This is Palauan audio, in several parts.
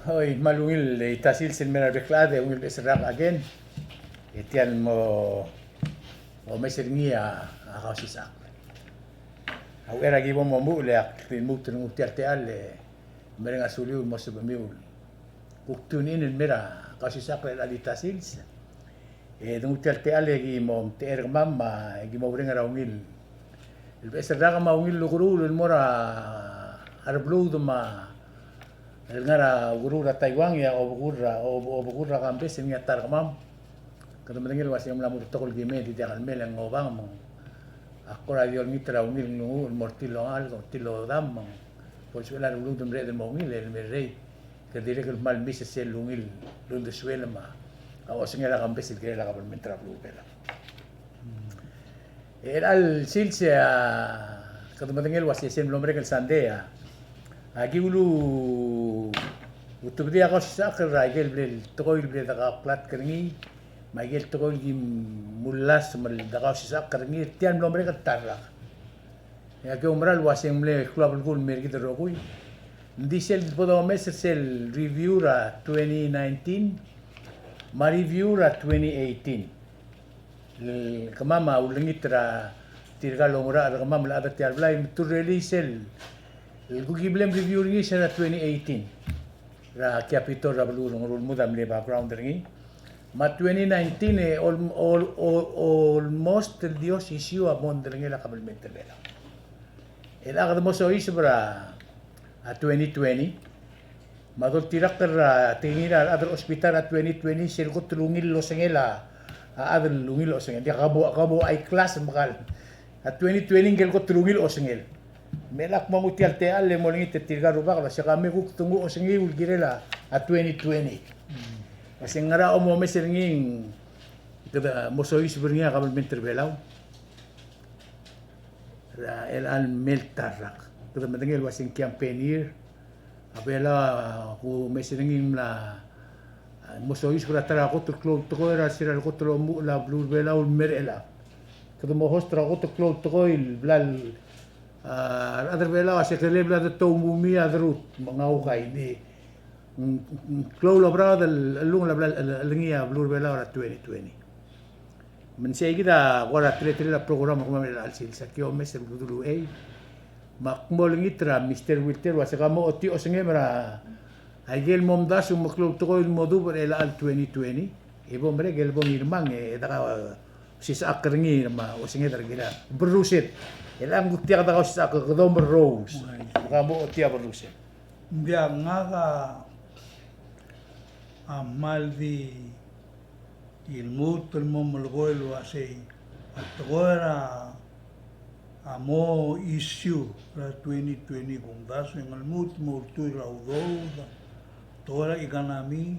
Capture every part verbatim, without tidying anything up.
Oi, me a ungil el ta sils el mei er a rebek el chad e ungil beches el rak again. E tia el mo omes er ngii a, a Kausisechakl. A uchei er a ki bo momuchel e ak di lmuut el nguu tia el techall e mereng a suliu el mo sebechemiu el kuk tune in el mei er a Kausisechakl er chelecha el ta sils. E de nguu tia el techall e ki mo omtechei er kemam me ki mo oureng er a ungil el beches el rak me a ungil el ukeruul el mo er a rebluud me a el ngar er a ukeruul er a Taiwan e a obekul er a, ob-, obekul er a Kambes el ngii a ta er kemam. Kede medengei el uasei ng mla mo betok el kimei e di diak el mei e ng obang me ng ak kora di olengit er a ungil nglunguuch el mo er tir el ongalek, mo er tir el odam me ng bo lsebechel a rebluud el mereched el mo ungil e le merreder. Kede dirrek el kmal miss er sel ungil el uldesuel me a osengel a Kambes el kirel a kabelment er a beluu er a Belau. E chelecha el sils e a kede medengei el uasei sel mlo merek el sandei a, a ki ulu ultebedii a Kausisechakl er a ikel bla el tekoi el bla de kaklatk er ngii me a ikel tekoi el ki mulasem el de Kausisechakl er ngii er tia el mlo merek el ta el rak. E aki oumera el uasei ng mle klou a belkul el mei er kid el rokui. Ng di sel bo domes er sel review er a twenty nineteen me a review er a twenty eighteen. El kemam a ulengit er tirka el oungerachel er kemam el chad er tia el blai me te release el, el kuk ki bla el review er ngii er sel twenty eighteen er a Capitol er a beluu er a Ngerulmud a mle background er ngii. Me a twenty nineteen e al-, al-, al-, almost el di osisiu a mo ngerachel a kabelment er a Belau. E a kede mo soiseb er a twenty twenty me a doltirakl er a tekingir a rechad er a hospital er a twenty twenty sel kot el ungil el osengel a, a chad el ungil el osengel. Diak, ka bo, ka bo high class me kal. A twenty twenty ngike el kot el ungil el osengel. Me ak mo nguu tia el techall e mo olengit er tirka el rubak el uasei ka me kuk de nguu osengiu el kirel a twenty twenty. Uasei ngera a omes er ngii e kede mo soiseb er ngii a kabelment er a Belau er a chelecha el mei el ta el rak. Kede medengei el uasei ng campaign year. A Belau a kumes er ngii el mla, a, mo soiseb er a ta er a kot el klou el tekoi er a sel kot el omuchel a beluu er a Belau el mei er chelechang. Kede mo host er a kot el klou el tekoi el bla el, a, rechad er a Belau a se kele bla de toumumii a derut me ng ngaukai, ng di, ng, ng klou el oberaod el, el ungil a bla el, el, el ngii a beluu er a Belau er a twenty twenty. Me ng sei kid a kora teletelel a program er kemam er chelecha el sils, a ki omes el bedul uchei. Me ak mo olengit er a Mister Wilter el uasei ka mo ochotii osengem er a ikel momdasu me a klou el tekoi el mo duubech er chelecha el twenty twenty. E bo merek el bo ngirmang e de kausisechakl er ngii me a osenged er kid a berrused. Chelechang kuk diak de kausisechakl, kede omerrous. Ka mo ochotii a berrused. Ng diak, ngak a, a kmal di lmuut el mo melekoi el uasei a tekoi er a, a mo issue er a twenty twenty kumdasu e ng lmuut el mo ultuil er a udoud, tekoi er a economy,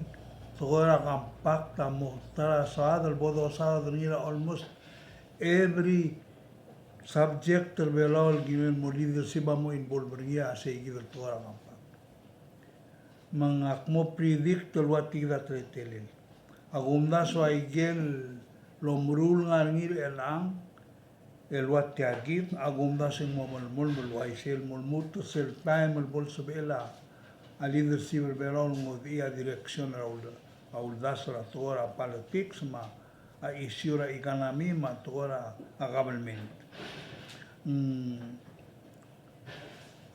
tekoi er a compact a mo ta er a saod el bo dosaod er ngii er a almost every subject er a Belau el kirel el mo leadership a mo involve er ngii a sei kid el tekoi er a compact. Me ngak mo predict el ua tia kid a teletelel. A kumdasu a ikel omeruul el ngar er ngii er chelechang el ua tia kid, a kumdasu e ng mo melemolem el uaisei el mo lmuut er sel taem el bo lsebechel a leadership er a Belau el ngodechii a direction er a ul-, a uldasu er a tekoi er a politics me a issue er a economy me a tekoi er a government. Mm.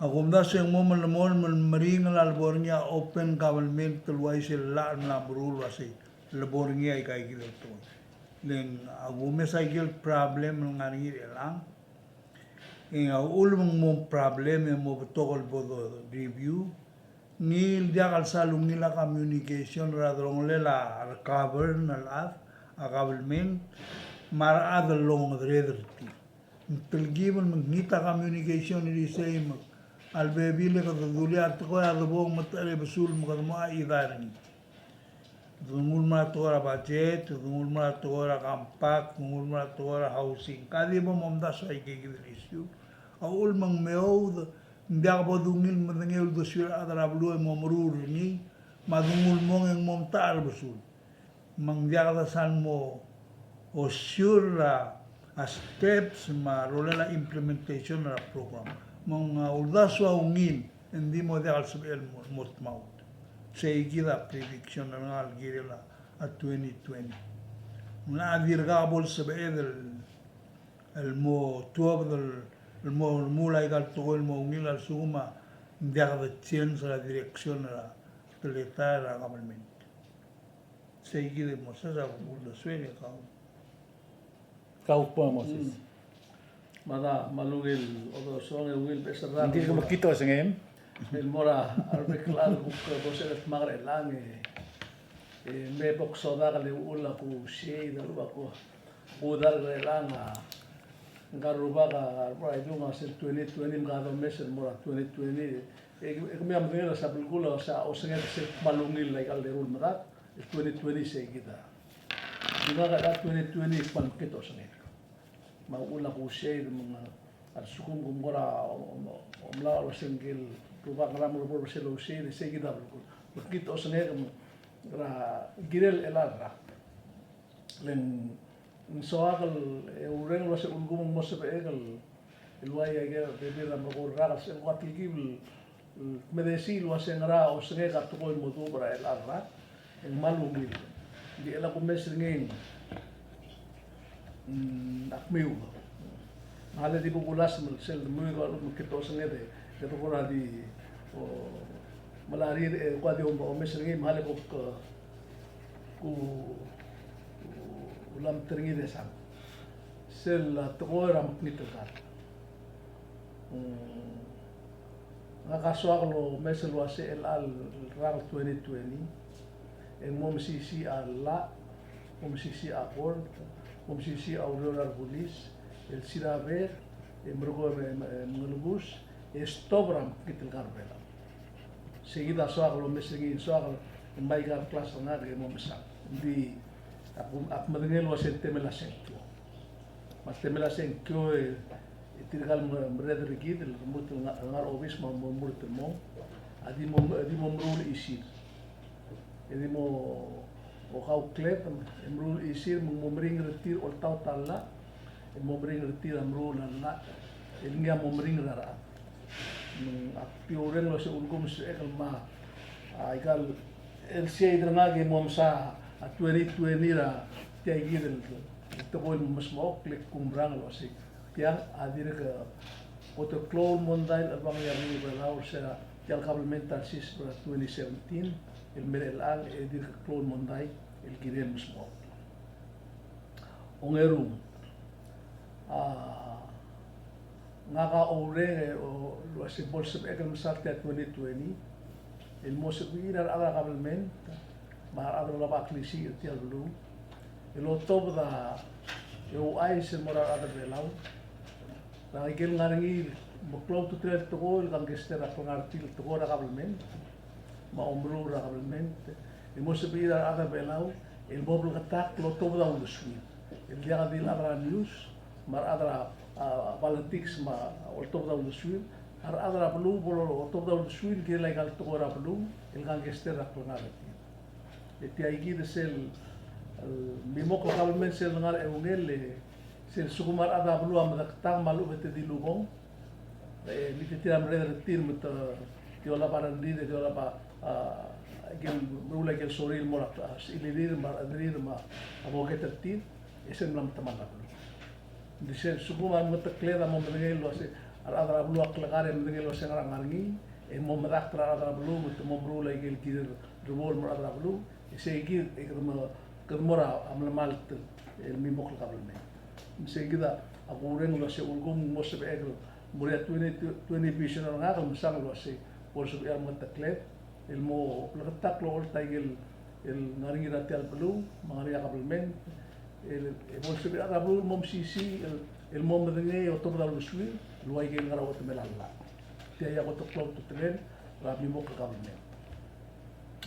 A kumdasu e ng mo melemolem el meringel a lebo er ngii a open government el uaisei el llach el mla meruul el uasei lebo er ngii a ikaikid el tekoi. Le ng a kumes a ikel problem el ngar er ngii er chelechang e a uchul me ng mo problem e mo betok el bo do review. Ngii el diak el sal ungil a communication er a delongelel a government el chad, a government me a rechad el ongedereder er tir. Ng telkib el mekngit a communication er isei me a lebebil e kede dulii a tekoi a debo ng metecherebesul me kede mo a idai er ngii. Dengul mo er a tekoi er a budget, dengul mo er a tekoi er a compact, dengul mo er a tekoi er a housing. Ka di bo momdasu a ikeikid el issue. A uchul me ng meoud, ng diak bo dungil medengei a uldesuir a rechad er a beluu e mo meruul er ngii, me a dengul mong e ng mo metacherbesul. Me ng diak de sal mo osur a, a steps me a rolel a implementation er a program. Me ng a uldasu a ungil, e ng di mo diak el sebechel el mo, mo tmaut. Sei kid a prediction er ngak el kirel a twenty twenty. Ng dirkak bo lsebeched el, el mo tuobed el, el mo, mo ua ikal tekoi el mo ungil a lsekum a ng diak de change er a direction er a teletael er a government. Sei kid e Moses a kuk uldesuel e kau. Kau kbo Moses. Mm. Mada, me a ungil odosong e ungil beches er a. Ng di kuk mekngit a osengem. El mo er a rebek el chad el kuk bo sel dmak er chelechang e, e me bo ksodak el uchul a kusiei, a lebo ku, kudark er chelechang a ngka el rubak a, a, a idung a sel twenty twenty me kede omes el mo er a twenty twenty. E, e kemiu a medengei el se a belkul a se a osenged sel kmal ungil a ikal eru el medad, el twenty twenty sei kid a. Di ngak a kede twenty twenty e kmal mekngit a osenged. Me a uchul a kusiei me ng, a lsekum kom kora, o, o, omlaol a sengkil rubak, ngera me bo er sel usiei, e sei kid a belkul. Mekngit a osenged me ng, er a kirel chelecha el rak. Le ng soak el, e, oureng el uase ulekum ng mo sebechek el, el ua ikei a bebil er a merekong el rak, el se el kuk telkib el, el kmedesii el uase ngera osengek a tekoi el mo duubech er a chelecha el rak, e ng kmal ungil. Ng di chelecha kumes er ngii, mm, ak miu. Me a le di bo kulasem el sel demiu el kuk mekngit a osenged e, e kede kora di, o, melecha er ngii e kuk di omes er ngii, me a le kuk, ku, ku, ulemalt er ngii e desang. Sel, a, tekoi er a mekngit el kar. Mm, ngak a soak el omes el uase chelecha el rak el twenty twenty, e ng mo mesisiich a llach, mo mesisiich a kort, mo mesisiich a ureor er a rebulis, el siraber, e merekong e, e, e mengelebus, e stop er a mekngit el kar er a Belau. Sei kid a soak el omes er ngii, soak el ngmai a ikal klas er ngak e mo mesang. Ng di ak, ak medengei el uase ng temel a sengkio. Me a temel a sengkio e, e tirkal me, merreder er kid el remurt el ngar, ngar er a obis me a mo remurt el mong, a di mo, a di mo meruul a chisir. E di mo, o kaukled, e meruul a chisir, me ng mo meringel er tir oltaut a llach, e mo meringel er tir a meruul a llach, el ngii a mo meringel er a rechad. Me ng ak di oureng el uase ulekum ng sebechek el mo, a, ikal, el sei kid er ngak e mo mesa a twenty twenty er a tia kid el, el tekoi el mesmechokl, e kuk merang el uase tiang a dirk kot el klou el mondai el chelebangel a beluu er a Belau er se er a tia el kabelment a lsiseb er a twenty seventeen el mei er chelechang, e dirk klou el mondai el kirel mesmechokl. Ongerung, a, ngak a oureng e, o, el uase bo lsebechek el mesa tia twenty twenty el mo sebechir a rechad er a kabelment me a rechad el oba klisiich er tia el beluu el otobed a, e ouchais el mo er a rechad er a Belau er a ikel ngar er ngii el meklou a ultutelel el tekoi el kangkei er a klengar er tir el tekoi er a kabelment me a omeruul er a kabelment, el mo sebechir a rechad er a Belau el mo bleketakl el otobed a uldesuir. El diak di el chad er a news me a rechad er a, a, politics me a oltobed a uldesuir, a rechad er a beluu bo lotobed a uldesuir el kirel a ikal tekoi er a beluu el kangkei er a klengar er tir. E tia kid sel, el, mimokl a kabelment sel ngar er a eungel, e sel lsekum a rechad er a beluu a medeketakl me a lechub e te dilubong, e, me te tir a merreder er tir me te, te olab a rengrir, e te olab a, a, ikel, meruul a ikel sorir el mo er a, a, sechilirir me a rechederir me a, a boket er tir, e sel mla metemall a beluu. Ng di sel lsekum a remengetekled a mo medengei el uase a rechad er a beluu a klekar e medengei el uase ngera ngar er ngii, e mo medakt er a rechad er a beluu me te mo meruul a ikel kirir el rebuul el mo er a rechad er a beluu, e sei kid e kede mo, kede mo er a melemalt el mimokl a kabelment. Me sei kid a kuureng el uase ulekum ng mo sebechek el mo er a twenty twenty vision er ngak el mesang el uase bo lsebechir a remengetekled el mo bleketakl el ocholt a ikel, el ngar er ngii er tia el beluu me a ngar er ngii a kabelment, el, e bo lsebechir a rechad er a beluu el mo mesisiich el, el mo medengei e otobed a uldesuir el ua ikel ngar er a uchetemel a llach. Tia a kot el klou a ultutelel er a mimokl a kabelment.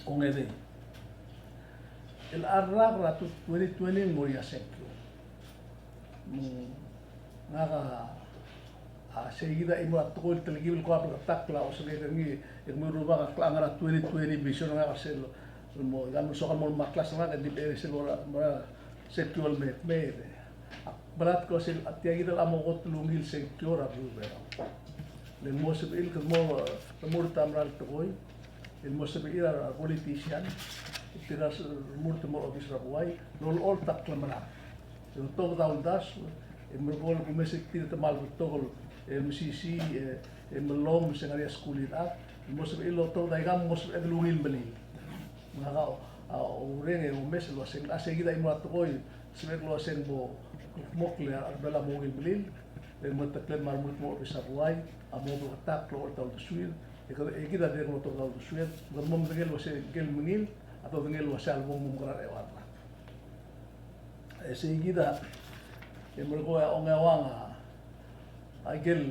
Ongedei, el chelecha el rak er a twenty twenty ng mo er ngii a sengkio. Me ngak a, a, sei kid a chimo er a tekoi el telkib el kuk bleketakl a osengek er ngii, e kemiu el rubak a klengar er a twenty twenty vision er ngak a sel, el mo, ikal mo soak el mo er a klas er ngak, e di, e sel mo er a, mo er a sengkio el mei, mei, e. Ak melatk el uase tia kid a mo kot el ungil sengkio er a beluu er a Belau. Le ng mo sebechir el kede mo, e, remurt a mera el tekoi. el mo sebechir a re politician, tirka el remurt el mo er a obis er a buai, el olecholt a klemerang. E tobed a uldasu, e merekong e kumes er tir e te kmal betok el mesisiich, e, e mellomes e ngar er ngii a skuul el chad, el mo sebechir el otobed a ikang, mo sebeched el ungil melil. Me ngak a, a, oureng e omes el uasei, a, sei kid a chimo er a tekoi, sebechek el uasei bo kldmokl e a rebelel a mo ungil melil, e mengeteklel me a rengud el mo er a obis er a buai, a mo bleketakl el olecholt a uldesuir, e kid a dirrek el otobed a uldesuir, me kede mo medengei el uasei ngike el mengiil a dodengei el uasei a lebo mo mekerang er a eua el rak. E sei kid a, e merekong e a ongeuang a, a ikel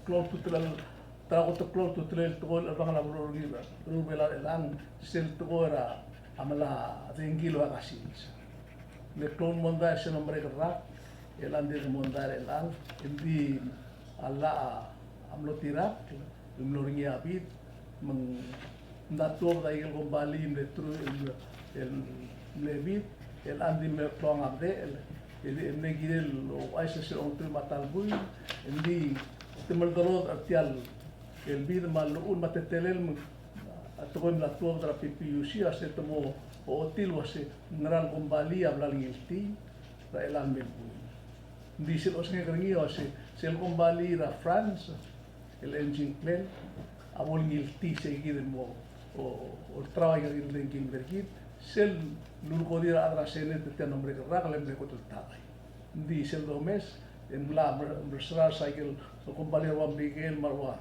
klou el ultutelel, ta er a kot el klou el ultutelel el tekoi el chelebangel a beluu er ngii, er a beluu er a Belau er chelechang, sel tekoi er a mla dengki el ua kasins. Le klou el mondai er sel mo merek el rak, el ng dirk mondai er chelechang, e ng di a llach a mlo tirakl, el mlo er ngii a bid, me ng mla tuobed a ikel kombalii el mle truich el, el mle bid, el ng di me klou a bedechel, el, el mle kirel el ouchais er sel ongeteruich me a ta el buil, el di te meldolodech er tia el bid me a llechul me a teletelel, me a tekoi el mla tuobed er a P P U C a se te mo ochotii el uasei ngera el kombalii a bla lengiltii er a chelecha el me el buil. Ng di sel osengek er ngii a uasei sel kombalii er a France, el Engine Clan, a bo lengiltii sei kid el mo, o, olterau a ikel dengki el mer kid, sel lulekodir a chad er a Senate er tia el mo merek el rak el mle kot el tachei. Ng di sel domes, e ng mla mer-, mersera sa ikel kombalii er a ua Merikel me a ua,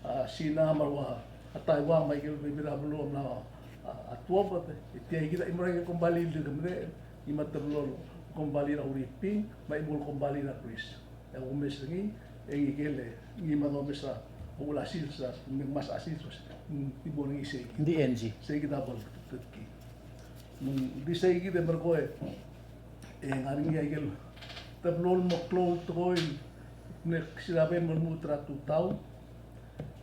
a, Sina me a ua, a, Taiwan me a ikel bebil er a beluu a mla, a, a tuobed, e tia kid a chimo er a ikel kombalii el dirk medechel, ngii me a teblo el kombalii er a Huriping, me a chimo el kombalii er a Greece. E a kumes er ngii, e ngike el, ngii me a domes a uchul a sils, me ng ngmasech a sils, ng di bo er ngii sei kid. Ng di N G. Sei kid a bo el tetkii. Me ng di sei kid e merekong e, e ngar er ngii a ikel teblo el mo klou el tekoi el mle ksilabe el mo lmuut er a tutau,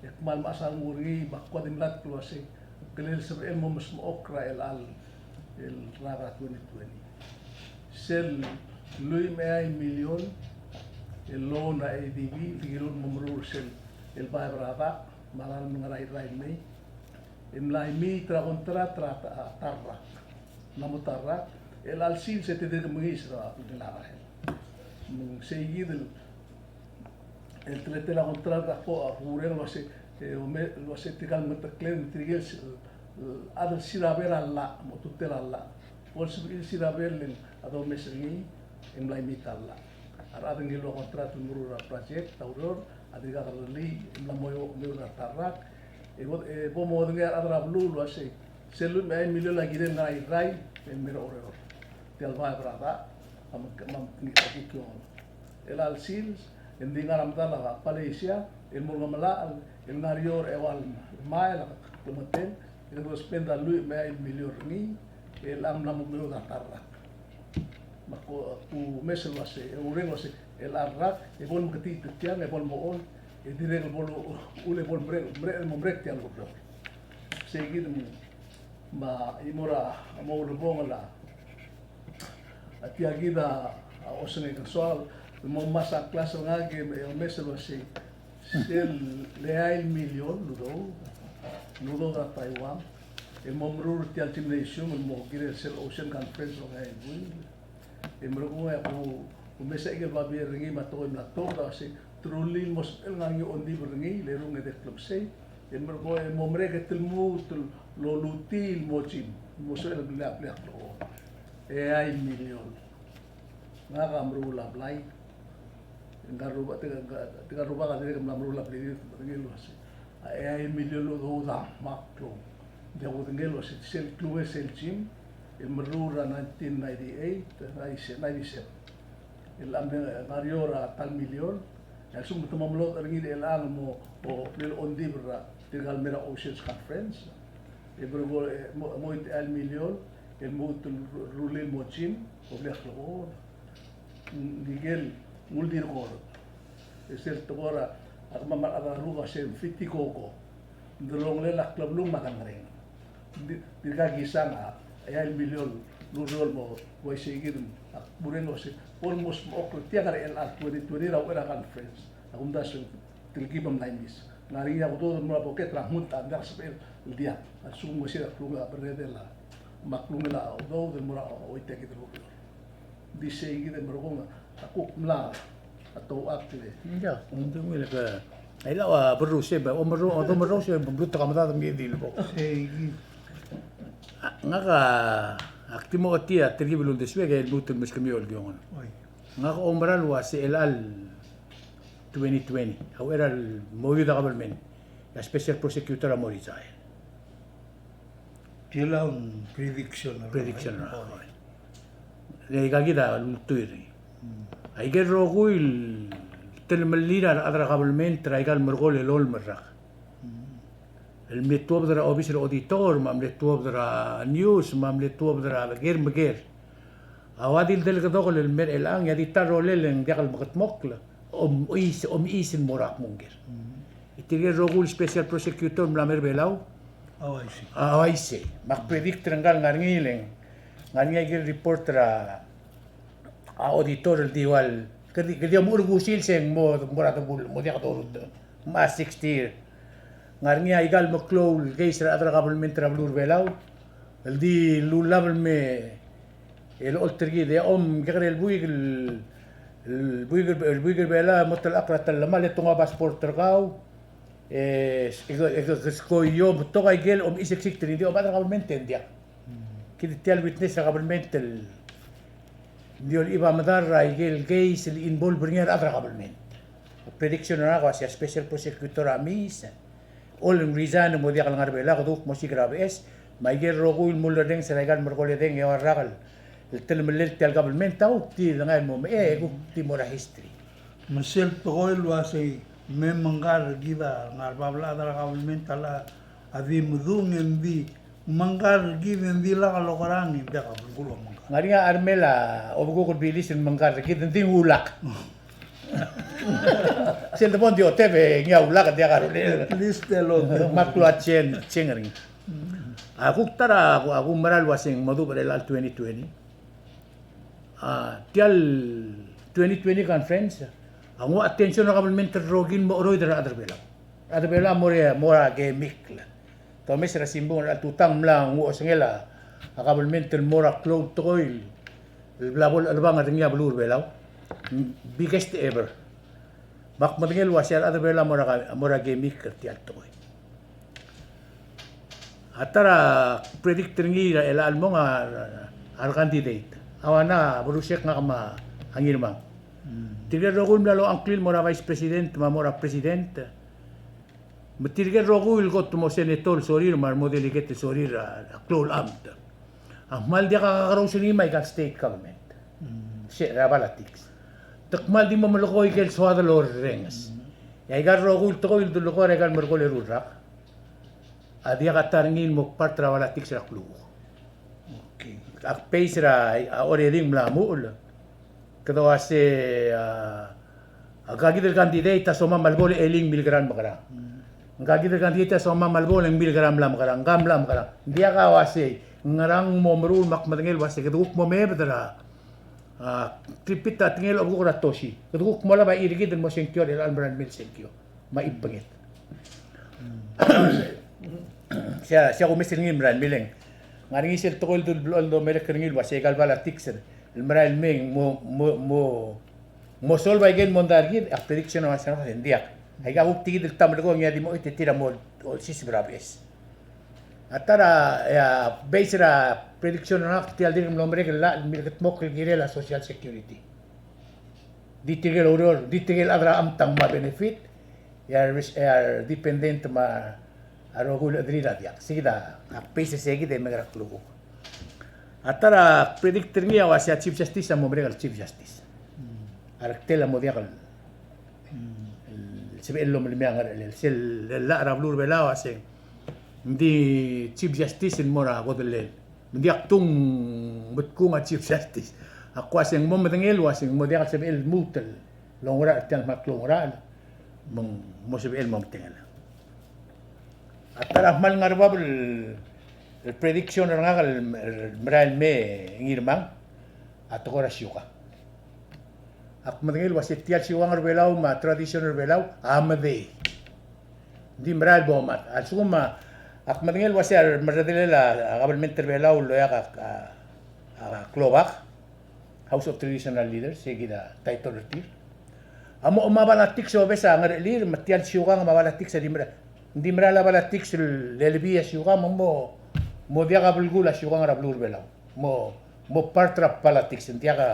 e kmal mechas a renguk er ngii, me ak kuk di mlatk el uasei, ng kirel sebechel el mo mesmechokl er a chelecha el rak er a twenty twenty. Sel lluich me a eai el miliol el loan er a A D B, el kirel el mo meruul sel, el baeb er a dach, me a ralm el ngar er a Irrai el mei, e mla imiit er a contract er a ta-, ta el rak. Ng mla mo ta el rak, el chelecha el sils e te dirk mengiis er a, er a blil a rael. Me ng sei kid el, el teletelel a contract a ko, a kureng el uasei, e, ome-, el uasei tirka el mengeteklel, tirke el s-, el chad el sirabe er a llach, mo tutel a llach. Bo lsebechir el sirabe el a domes er ngii, e ng mla imiit a llach. A rechad el ngiluu a contract el meruul er a project, a ureor, a dirkak lerellii, e mla mo, mo er a ta el rak, e bo, e bo modengei a rechad er a beluu el uasei, sel lluich me a eai el miliol a kirel ngar er a Irrai, el mei er a Oreor. Tia el baeb er a dach, a me, me, me, el chelecha el sils, e ng di ngar er a medal a Palasia, el mo er a Ngemelachel, el ngar er eou er a eua el mael a klemengetel, e kede spend a lluich me a eai el miliol er ngii, e chelechang ng mla mo meoud a ta el rak. Me ak, ak kumes el uasei, e oureng el uasei, el ta el rak, e bo lemeketeketang, e bo lemochong, e dirrek el bo le, uchul e bo lemerek, merek, mo merek tia el ureor. Sei kid me, me a chimo er a mo ulebongel a, a tia kid a, a osengek el soal, el mo ngmasech a klas er ngak e omes el uasei, sel eai el miliol el udoud, el udoud er a Taiwan, el mo meruul er tia el gymnasium, el mo kirel sel Ocean Conference er a eai el buil. E merekong e ak, kumes a ikel babier er ngii me a tekoi el mla tuobed a uasei, te rullii el mo sebechel ngar er ngii a ongdibel er ngii, le rung e de klebesei, e merekong e mo merek e te lmuut el olutii el mo gym, mo sebechel el blil a, blil a klekool. Eai el miliol. Ngak a meruul a blai. Ngka el rubak, tirka, tirka el rubak a dirrek el mla meruul a blai, me te medengei el uasei, a eai el miliol el udoud a kmal klou. Ng diak kudengei el uasei, sel klungel sel gym, el meruul er a nineteen ninety-eight, ninety-seven. El a mle ngar er eou er a ta el miliol, e a lsekum te mo melodech er ngii er chelechang el mo, o, blil a ongdibel er tirka el mei er a Oceans Conference. E merekong, e, mo, mo eai el miliol, el lmuut el ru-, rullii el mo gym, o blil a klekool. Ng, ngike el, ng uldirekord. E sel tekoi er a, a kemam a rechad er a Rubak a se ng fitikoko. Ng delongelel a klebelung me a dengereng. Di, dirkak kisang a, eai el miliol el ureor el mo uaisei kid, ak oureng el uasei, bo lmesmechokl er tiang er chelecha el twenty twenty er a uchei er a conference. A kumdasu e ng telkib a mla imiis. Ng ngar er ngii a udoud el mo er a pocket er a lmuut a diak el sebechel el diak. A lsekum ng uaisei e a klungel a berredel a, me a klungel a udoud el mo er a choitii a kid el ureor. Ng di sei kid e merekong a kuk mla a touchakl e. Ia, ng di ungil ke. Aika a berruseb, omerreu, omerreu se mluut a kamedad me di lebo. Sei kid. A, ngak a, ak di mo ochotii a telkib el uldesuek e lmuut el meskemiu el kiongon. Oi. Ngak a oumera el uase chelecha el twenty twenty, a uchei er a lemo youth a government, a special prosecutor a mo resign. Tia el prediction er a, prediction er a, oi. Le aika kid a ultuil er ngii. Hmm. Aike el rokui el telemellir a rechad er a government er aika el merekong el olem el rak. Hmm. El mle tuobed er a obis er a auditor, me a mle tuobed er a news, me a mle tuobed er a ker me ker. A ua di el delekedokel el mer chelechang, e a di ta el rolel e ng diak el mekedmokl, om-, ois-, omiis el mo er a kmo ng ker. E tirke el rokui el special prosecutor el mla mer a Belau a uaisei. A uaisei. Me ak predict er ngka el ngar er ngii el, ngar er ngii aike el report er a a auditor el di ua el, ke di, ke di omuchel er a kusil se ng mo, mo er a debul, mo diak dorutech. Me a sixty year. Ngar er ngii aika el meklou el case er a rechad er a government er a beluu er a Belau el di lullab el me, el olecholt er kid e a chom kekerei el buik el, el buik el, el buik er a Belau e mo telechakl er a tellemall e te nguu a passport er kau. E, e, e, e, skoio, betok aike el omiseksik er ngii, ng di, o, me a rechad er a government e ng diak. Kid tia el witness er a government el di olechib a medal er aike el case el involve er ngii a rechad er a government. Prediction er ngak a uase a special prosecutor a miis, olem resign e mo diak el ngar er a Belau, kede kuk mo siik er a beches, me aike el rokui el mulerrenges er aika el merekong el edeng e eua el rak el telemellel tia el government a kuk di dengai el mo mechei, e kuk di mo er a history. Me sel tekoi el uasei me mengkar er kid a ngar er a bab el chad er a government a, a di medung e ng di mengkar er kid e ng di lak lokerang e ng diak a belkul a mengkar. Ngar er ngii a charmel a obekuk el bilis el mengkar er kid e ng di ng ulak. Sel debo ng di oteb e ngii a ulak e diak a rolel. At least el oteb. Me a klou a change, change er ngii. A kuk ta er a, a kuk mera el uasei ng mo dubech er chelecha el twenty twenty. A, tia el twenty twenty conference a nguu a attention er a government el rokir el mo cheroid er a rechad er a Belau. Rechad er a Belau a mo er, mo er a kemikl. Te omes er a simbung er a tutang, mla nguu a osengel a government el mo er a klou el tekoi el bla bo lechelebangel er ngii a beluu er a Belau. Biggest ever. Me ak medengei el uasei a rechad er a Belau a mo er a, mo er a kemikl er tia el tekoi. A ta er a predict er ngii er chelecha el mong a, a re candidate. A ua ngak a Berusek, ngak me a Ngirmang. Tirke el rokui el mla locha ngklir el mo er a vice president me a mo er a president. Me tirke el rokui el kot el mo senator el sorir me a re mo delegate el sorir a, a klou el amt. A kmal diak a kakerous er ngii me aika el state government. Se er a politics. Te kmal di mo melekoi aike el soad el orrenges. E aika el rokui el tekoi el dulekoi er aika el merekong el eru el rak a diak a ta er ngii el mo part er a politics er a klukuk. Okay. Ak base er a, a already ng mla muchel. Kede uasei, a, a ngka kid el candidate a somam a lebo el elii ng milkerang el mekerang. Ngka kid el candidate a somam a lebo el ng milkerang el mla mekerang, ngka mla mekerang. Ng diak a uasei, ngerang, mo meruul me ak medengei el uasei kede kuk mo mebed er a, a, tripit a tekingel a obekuk er a tosi. Kede kuk mo olab a chirikid el mo sengkio er chelecha el merael mei el sengkio. Me a chibenged. Sei a, sei a kumes er ngii el merael mei el, ngar er ngii sel tekoi el dul blechoel el domerek er ngii el uasei aika el politics el merael mei el mo, mo, mo, mo solve aike el mondai er kid, a prediction a uasei ng diak. Aika kuk di kid el ta melekoi e ng di mo choit e tir a mo olsiseb er a beches. A ta er a, e a, base er a prediction er ngak, tia el dirk mlo merek el llach el milkedmokl el kirel a social security. Di tirke el oureor, di tirke el chad er a amt a ngmai a benefit, e a re, e a re dependent me a rokui el chederir a diak. Sei kid a, a base er sei kid e me er a klukuk. A ta er a predict er ngii a uasei a Chief Justice a mo merek el Chief Justice. A rektel a mo diak el, el sebechel el omelemii a ngerchelel. Sel llach er a beluu er a Belau a uasei ng di Chief Justice el mo er a kodellel. Me ng diak tung metkung a Chief Justice. Ak uasei ng mo medengei el uasei ng mo diak el sebechel el lmuut el oungerachel er tia el kmal klou el oungerachel. Me ng mo sebechel el mo medengei. A ta er a kmal ngar er a bab el, el prediction er ngak el, el merael mei, Ngirmang, a tekoi er a siukang. Ak medengei el uasei tia el siukang er a Belau me a tradition er a Belau a medei. Ng di merael bo mad. A lsekum a, ak medengei el uasei a remerredelel a, a kabelment er Belau el loia a, a, a klobak, House of Traditional Leaders, sei kid a title er tir. A mo, mo a balatiks a obes a ngerechelir, me tia el siukang me a balatiks a di mera-, ng di merael a balatiks el lelebii a siukang, me mo, mo diak a belkul a siukang er a beluu er Belau. Mo, mo part er a politics, ng diak a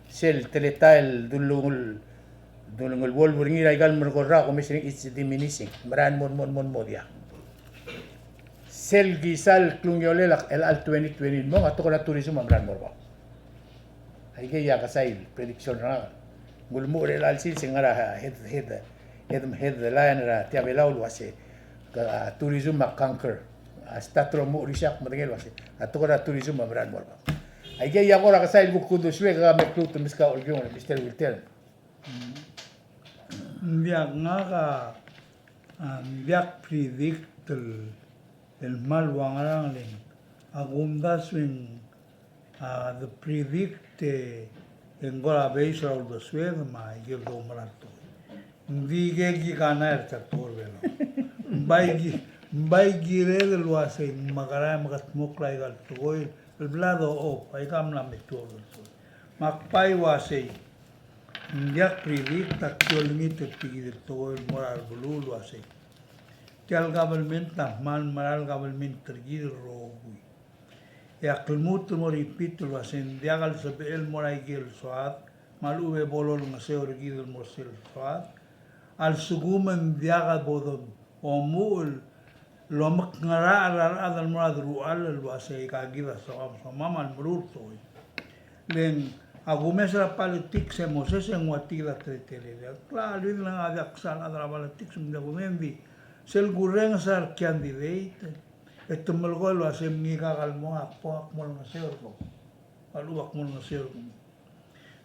sel teletael el dulungel, dulungel wolf er ngii er aika el merek el rak, omes er ngii, it's diminishing. Merael mo, mo, mo, mo diak. Sel kisa el klungiolel el, el twenty twenty el mong, a tekoi er a tourism a merael mo er bab. Aikei a kesai el prediction er ngak. Ng ulemuchel er chelecha el sils e ng ngar er a head, head, head, headline er a Tia Belau el uasei, a tourism a conquer. A start el omuchel er isei ak medengei el uasei, a tekoi er a tourism a merael mo er bab. Aikei a kora kesai el kuk uldesuek e ke mekluut el meskau el kiong, Mister Wilter. Ng diak, ngak a, a, ng diak predict el, el kmal ua ngerang, le ng, a kumdasu e ng, a, de predict e ng kora base er a uldesued me aike el doumerang er a tekoi. Ng di ikei a kik a nai er tia el tekoi er Belau. Ng bai ki, ng bai kired el uasei ng mekera e mekedmokl aika el tekoi el bla dochob, aika a mla mature el tekoi. Me ak bai uasei, ng diak predict, ak di olengit er tia kid el tekoi el mo er a beluu el uasei, tia el government a kmal mera el government er kid el rokui. E ak lmuut el mo repeat el uasei ng diak el sebechel el mo er aike el soad, me a lechub e bo lolengeseu er kid el mo er sel soad, a lsekum e ng diak bo domuchel el omekngerachel er a rechad el mo er a deruchall el uasei aika kid a soam, somam a lemeruul tekoi. Le ng a kumes er a politics e mo sesei e ng ua tia kid a teletelel. Klalo, e le ng a diak sal chad er a politics me ng diak kumes, ng di sel kurrenges a re candidate e te melekoi el uasei me ngika a kmal mo, ak bo, ak mo olengeseu er kau. A lechub ak mo olengeseu er kemiu.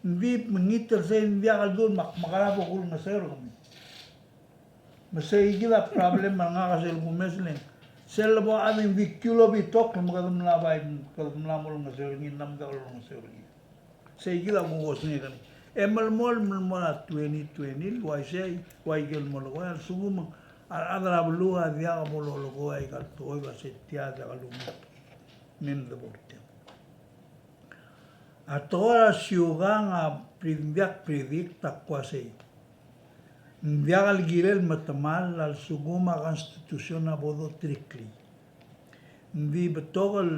Ng di mengit er sei, ng diak el dul me ak mekera bo kulengeseu er kemiu. Me sei kid a problem er ngak a sel kumes, le ng sel lebo a chad e ng di kiu el obitok me kede mla bai, kede mla mo olengeseu er ngii, ng mla mo olengeseu er ngii. Sei kid a kuk osengek er ngii. E melemolem, melemolem a twenty twenty el uaisei, uaike el melekoi, a lsekum a rechad er a beluu a diak bo lolekoi aika el tekoi, uasei tia diak lungil. Me ng debo er tiang. A tekoi er a siukang a pre-, ng diak predict, ak uasei ng diak el kirel el metemall a lsekum a constitution a bo dotireklii. Ng di betok el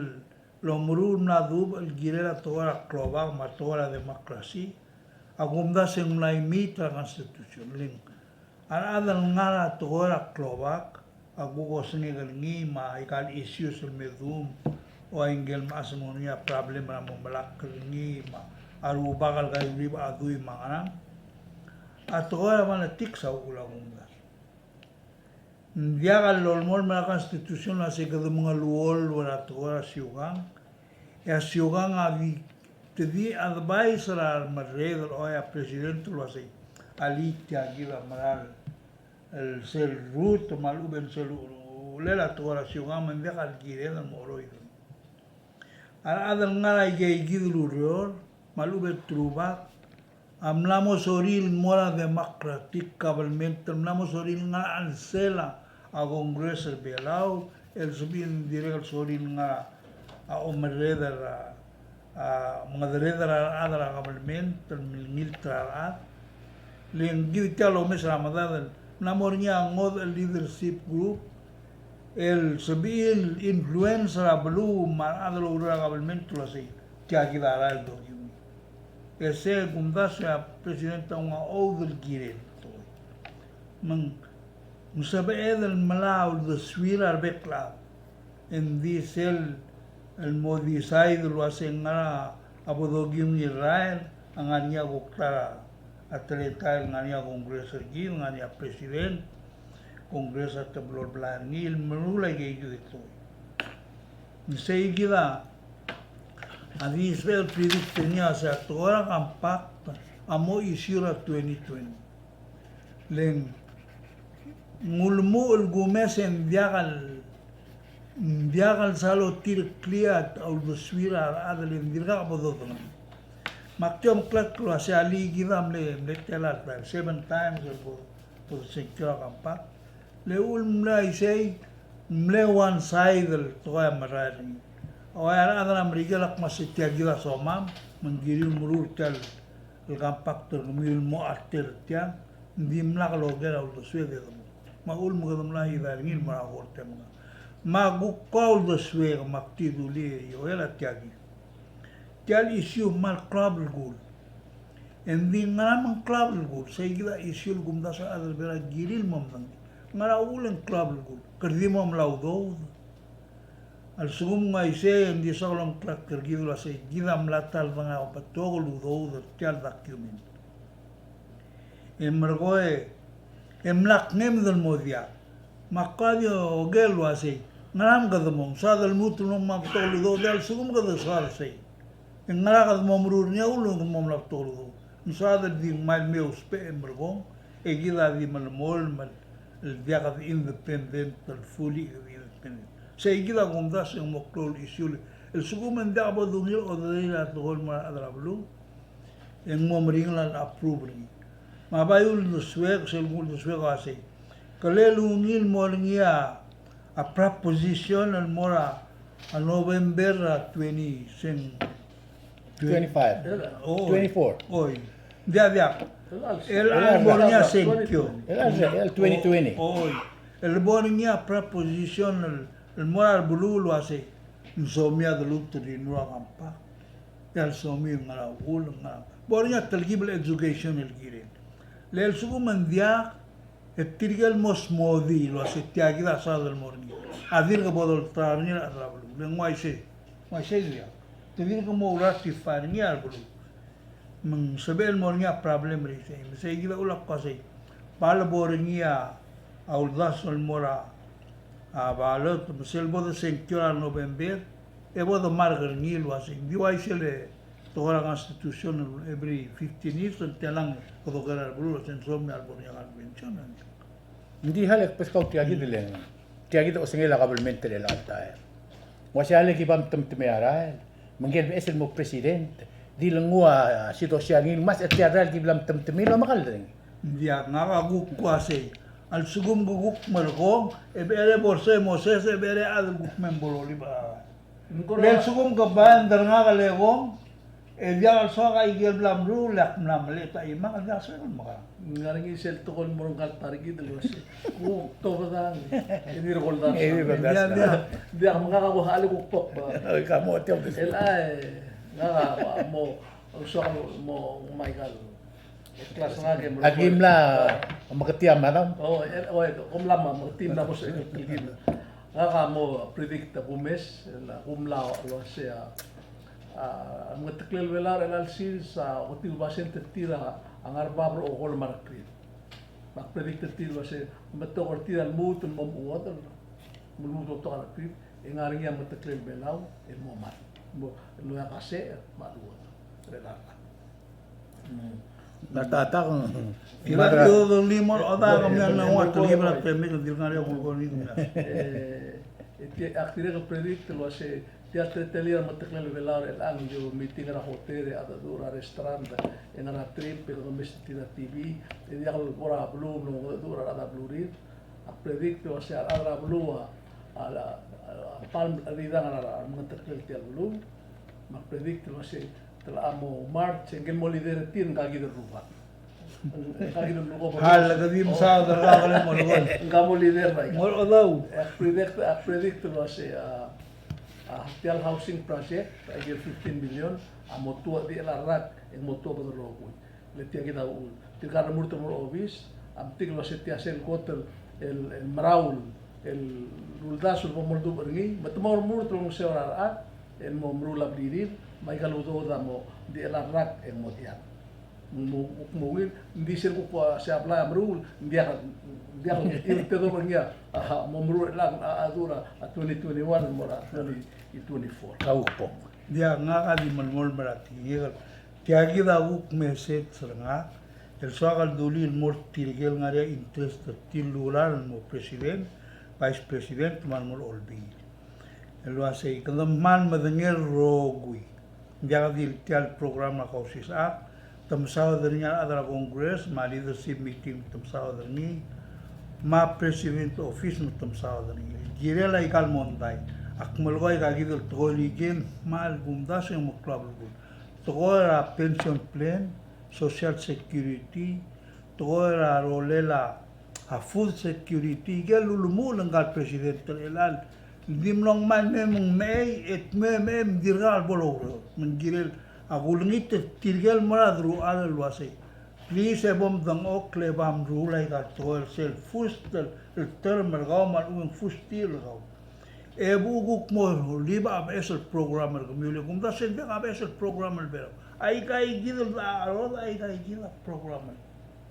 omeruul el mla dubech el kirel a tekoi er a klobak me a tekoi er a democracy, a kumdasu e ng mla imiit er a constitution. Le ng a rechad el ngar er a tekoi er a klobak a kuk osengek er ngii me aika el issues el me dum, o aike el mechas el mo er ngii a problem er a mo melakl er ngii me a rubak el kaiuribech a dui me a ngerang. A tekoi er a politics a uchul a kumdasu. Ng diak el lolemolem er a constitution el uasei kede mengeluolu er a tekoi er a siukang, e a siukang a di, te di advice er a remerreder el oi a president el uasei alii, tia kid a mera el sel route me a lechub e ng sel uchelel a tekoi er a siukang me ng diak el kired el mo cheroid. A rechad el ngar er aikeikid el ureor me a lechub e te rubak a mla mo sorir el mo er a democratic government, el mla mo sorir el ngar er a chelsel a Congress er Belau, el sebechir el dirrek el sorir el ngar er a omerreder, a, mengedereder a rechad er a government el milengilt er a rechad. Le ng kid tia el omes er a medad el mla mo er ngii a ngodech el leadership group el sebechir el influence er a beluu me a rechad el oureor er a government el uasei tia kid a rael el dokiu ngii. E sei a kumdasu e a president a ungil a ouchad el kirel. Me ng, me ng sebeched el melai a uldesuir a rebek el chad. Ng di sel el mo decide el uasei ng ngar er a bo dokiu ngii el rael, a ngar er ngii a kuk ta er a teletael, ngar er ngii a Congress er kid, ngar er ngii a president, Congress a teblo el blai er ngii el meruul aikeikid el tekoi. Ng sei kid a di sebechel el predict er ngii a sei a tekoi er a compact a mo issue er a twenty twenty. Le ng ulemuchel el kumes e ng diak el, ng diak el sal otireklii a uldesuir a rechad, le ng dirkak bo dodengelii. Me ak di omeklatk el uasei alii kid a mle, mle tela el seven times el bo, bo sengkio er a compact. Le uchul mle isei, mle one side el tekoi a merael er ngii. A ua a rechad er a Merikel a kmo se tia kid a somam, me ng kirir el meruul tia el compact er kemiu el mo alter er tiang, ng dimlak loker a uldesuek e de mo. Me a uchul me kede mla idai er ngii el mo er a kort e menga. Me a kuk ko a uldesuek me ak di dulii e Joel a tia kid. Tia el issue me a klou a belkul. E ng di ngera me ng klou a belkul, sei kid a issue el kumdasu a rechad er a Belau a kirir el mo medengei. Ngera uchul e ng klou a belkul, kede di mo mla udoud. A lsekum ng uaisei e ng di soak el omeklatk er kid el uasei kid a mla ta el dengai a betok el udoud er tia el document. E merekong e mla kmeed el mo diak. Me ak di oker el uasei, ngera me kede mo, ng soad el lmuut el mo me a betok el udoud, a lsekum kede soad sei. E ngera kede mo meruul er ngii a uchul e kede mo mla betok el udoud? Ng soad el di ngmai el mei ousbech e merekong, e kid a di melemolem el diak de independent, el fully independent. Sei kid a kumdasu e ng mo klou el issue el, a lsekum e ng diak bo dungil a oderir a tekoi el mo er a rechad er a beluu, e ng mo meringel a approve er ngii. Me a bai uldesuek, sel uldesuek a uasei, kele ungil mo er ngii a, a proposition el mo er a, a November a twenty, seng, twenty-five. Oi. Twenty-four. Oi. Diak, diak. El, el, el bo er ngii a sengkio. El, el, el twenty twenty. Oi. El bo er ngii a proposition el, el mo er a beluu el uasei, ng somiu a deluut el renewal a compact. E a lsomiu ngera uchul, ngera. Bo er ngii a telkib el education el kirel. Le a lsekum ng diak, e tirke el mo smodii el uasei tia kid a soad el mo er ngii, a dirk bo dolterau er ngii a rechad er a beluu. Le ng uaisei, uaisei diak. Te dirk mo ratify er ngii a beluu. Me ng sebechel el mo er ngii a problem er isei. Me sei kid a uchul a kmo sei, bo le bo er ngii a uldasu el mo er a, a ballot, me sel bo de sengkio er a November, e bo de mark er ngii el uasei, ng di uaisei el tekoi er a Constitution, every fifteen years, ng telang e kede oker er a beluu el uasei ng somiu a lebo er ngii a convention. Ng di a le kbeskau tia kid el, tia kid a osengel a government er chelecha el taem. Ng uaisei a le ki bo mtemtemii a rael, me ngike el beches el mo president, di le nguu a sidosiang el ngmasech er tia el rael el ki bla mtemtemii el omekall er ngii. Ng diak, ngak a kuk uasei, a lsekum ke kuk merekong, e becherei a Borsoi Moses, e becherei a chad el kuk me bo lolib a rael. Le a lsekum ke bai ng derengak el ekong, e diak el soak a ikel bla meruul, e ak mla melilt a chimak, e diak soak el mekerang. Ng ngar er ngii sel tekoi el mo er ngka el ta er kid el uasei, kuk tobedang, e dirk oldasu. E dirk oldasu. Diak, diak. Diak, me ngak a kuk, a le kuk bok, ba. Oi, ka mo tia. El a, e, ngak a, mo, soak el mo, mo ikal. Klas ngak e meruul. Aki mla meketii a madam? O, e, o, e, kom mla meketii, mla mo se, e, ngak a mo predict a kumes, e, a kumla el uasei a, a, mengeteklel Belau er chelecha el sils a oketiu el basent er tir a ngar er a bab er a okol me a rekrir. Me ak predict er tir el uasei, me betok er tir a lmuut el mo mechuodel, me lmuut el betok a rekrir, e ng ngar er ngii a mengeteklel Belau el mo mad, mo, el oeak a secher me a luodel er chelecha el rak. Ng tatak. Kira kede di mo er a odak, me a ngar er a ua telkib er a pandemic, ng dirk ngar er ngii a kulekoi er ngii. E, e tia, ak dirrek el predict el uasei, tia el teletelir a mengeteklel Belau er chelechang, e di meeting er a hotel, e a dedu er a restaurant, e ngar er a trip, e kede mesa er tir a T V, e diak el bo er a beluu, me ng dedu er a rechad er a beluu er tir. Ak predict el uasei a rechad er a beluu a, a, a, a palm er a didang er a mengeteklel tia el beluu. Me ak predict el uasei te locha mo March, e ngike el mo leader er tir, ngka kid el rubak. Ngka kid el rubak. Hal, ke di mesaod er ngak el mo lengoi. Ngka mo leader er ngak. Mo lengoi. Ak predict, ak predict el uasei a, a, tia el housing project, a ikel fifteen million, a mo tuobed er chelecha el rak, e ng mo tuobed el rokui. Le tia kid a uchul. Tirka el remurt el mo er a obis, a metik el uasei tia sel kot el, el, el merael, el uldasu el bo moldubech er ngii, me te mo remurt el olengeseu er a rechad, el mo meruul a blirir, me aika el udoud a mo, di chelecha el rak, e ng mo diak. Mo, mo, mo ungil, ng di sel kuk uasei a blai a meruul, ng diak, ng diak, ng di tedobech er ngii a, a, mo meruul er chelechang, a, a, du er a, a, twenty twenty-one, mo er a, twenty twenty-four. Kau kbong. Diak, ngak a di melemolem er a tekingek el Tia kid a kuk message er ngak el soak el dulii el mo er tirke el ngar er ngii a interest er tir el ureor el mo president, vice president, me a remo olbiil. El uasei, kede kmal medengei el rokui. Ng diak di le tia el program er a Kausisechakl, te mesaod er ngii a rechad er a Congress, me a leadership meeting te mesaod er ngii, me a president office me te mesaod er ngii el kirel aika el mondai. Ak melekoi aika kid el tekoi el ikang me a kumdasu e ng meklou a belkul. Tekoi er a pension plan, social security, tekoi er a rolel a food security, ikel ulemuchel ngka el president er chelechang. Ng di mlo ngmai el mei me ng mechei, e te mei e mechei, me ng dirkak el bo loureor. Me ng kirel, ak ulengit er tirke el mo er a deruchall el uasei, please, e bo mdengchokl e bo mruul aika el tekoi er sel first el term er kau me a lechub e ng first year er kau. E bo kuk mo olib a beches el program er kemiu, le kumdasu e ng diak a beches el program er Belau. Aika kid el dechor, aika kid a program er.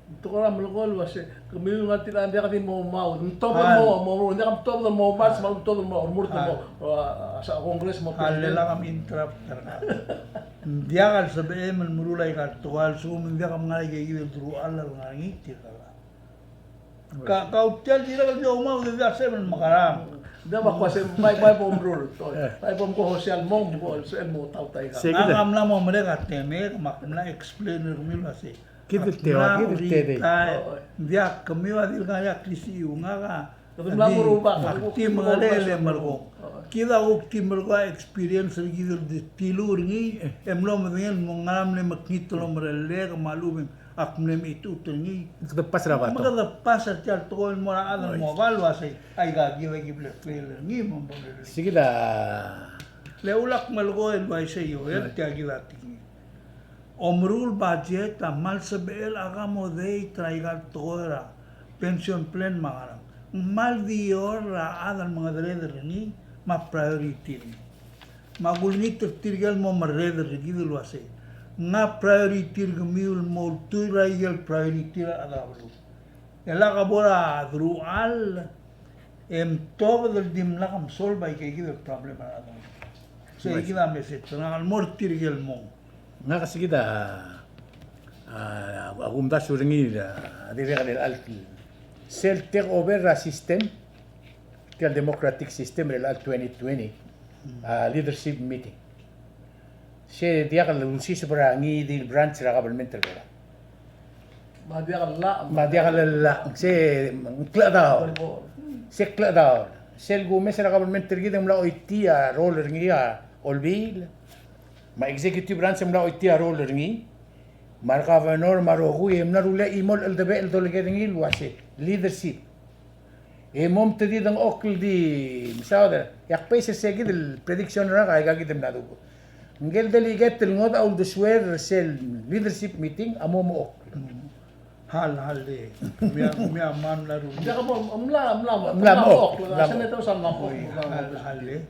Ng tekoi er a melekoi el uasei, kemiu el ngar tir a diak di mo maud, ng tobed el mo, mo, mo, ng diak a tobed el mo mars, me a tobed el mo, mo, mo, a, a Congress mo. A le president. Lak a interrupt er ngak. Ng diak el sebechem el meruul aika el tekoi a lsekum ng diak a ngar aika kid el deruchall el ngar er ngii tirka el Ka, kau tia el dirrek el di oumau, di diak sebechem el mekerang. Diak, me ak uasei, bai, bai bo mruul, to. Bai bo mko social mo, mko social mo tautaika. Sei. Ngak a mla mo merek a temek, me ak mla explain er kemiu el uasei. Kid el teua, kid el tedei. Diak, kemiu a di ngar er a klisichiu, ngak a, kede mla di, mo rubak, ak di mengerel e merekong. Kid a kuk di merekong a experience er kid el di tiluu er ngii, e mlo medengei el mo ngera mle mekngit el omerellek, me a lechub e ng ak mle mechitechut er ngii. Kede pass er a batok. Me kede pass er tia el tekoi el mo er a chad el mo oba el uasei, aika kid a ki bla fail er ngii me bo mle. Sei kid a. Le ulak melekoi el uaisei, Joel, tia kid a tekingel. Omeruul budget a kmal sebechel a accommodate er aika el tekoi er a pension plan me a ngerang. Ng kmal di eou er a chad el mengedereder er ngii me a priority er ngii. Me ak ulengit er tirke el mo merreder er kid el uasei, ng priority er kemiu el mo ultuil er a ikel priority er a rechad er a beluu. E lak bo er a deruchall e mtobed el dimlak msolve aike kid el problem er a rechad er a beluu. Sei kid a message er ngak el mo er tirke el mong. Ngak a sei kid a, a, a kumdasu er ngii a dirrek el, el, sel take over er a system, tia el democratic system er chelecha el twenty twenty, a, leadership meeting. Se diak el ulsiseb er a ngii di el branch er a government er Belau. Me a diak el llach. Me a diak el llach, se ng klechedaol. Se klechedaol. Sel kumes er a government er kid e ng mla choitii a role er ngii a olbiil. Me a executive branch e ng mla choitii a role er ngii. Me a re governor me a rokui e ng mla rullii a chimo el cheldebechel el dolekoi er ngii el uase leadership. E mo mtedidengchokl di mesaod er, e ak base er se kid el prediction er ngak a aika kid el mla dubech. Ngike el delegate el ngodech a uldesuel er sel leadership meeting a mo mechokl. Hal, hal, e. Kemiu a, kemiu a kmal mla rullii. Diak, mla, mla, mla mechokl, mla mechokl. Senators a mla mechokl. Hal, hal, e.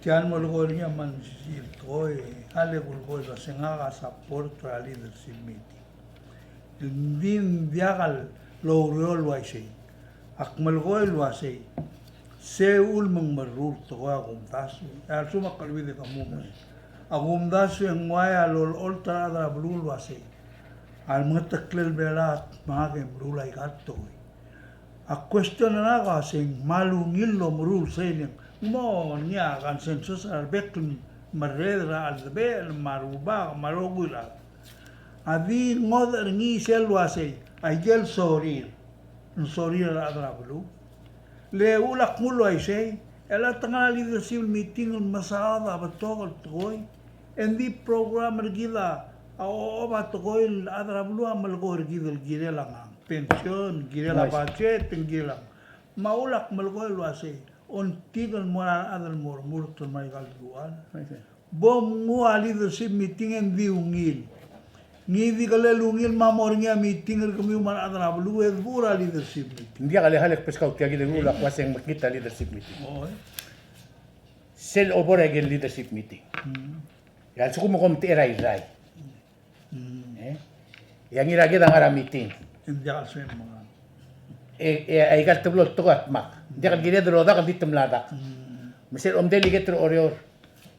Tia el melekoi er ngii a kmal mesisiich el tekoi, hal e kulekoi el uase ngak a support er a leadership meeting. Ng di ng diak el oureor el uaisei. Ak melekoi el uasei, se uchul me ng meruul tekoi a kumdasu, e a lsekum ak kcheleuid e ke mo mes. A kumdasu e ng uai a lolecholt er a rechad er a beluu el uasei, a remengeteklel Belau a dmak e meruul aika el tekoi. A question er ngak a uasei ng kmal ungil el omeruul sei, ng mo er ngii a consensus er a rebek el merreder er a cheldebechel me a rubak me a rokui el chad. A di ngodech er ngii sel uasei, aike el sorir, ng sorir a rechad er a beluu. Le uchul ak nguu el uaisei, e le te ngar er a leadership meeting el mesaod a betok el tekoi, e ng di program er kid a, a ochob a tekoi el chad er a beluu a melekoi er kid el kirel a ngerang, pension, kirel a budget, ng kirel a. Me a uchul ak melekoi el uasei, ongtik el mo er a rechad el mo remurt el mo er aika el deruchall. Bo mnguu a leadership meeting e ng di ungil. Ngii di kelel ungil me a mo er ngii a meeting er kemiu me a rechad er a beluu e debechur a leadership meeting. Ng diak le hal e kbeskau tia kid el uchul a kmo se ng mekngit a leadership meeting. Oi. Sel obo er a ikel leadership meeting. Mm. E a lsekum e kom tech er a Irrai. Mm. E? E a Ngiraked a ngar er a meeting. Ng diak el sebechem el mengerang. E, e, aika el teblo el tekoi a dmak. Ng diak el kired el odak el di te mla dak. Mm. Me sel omdelegate er a Oreor.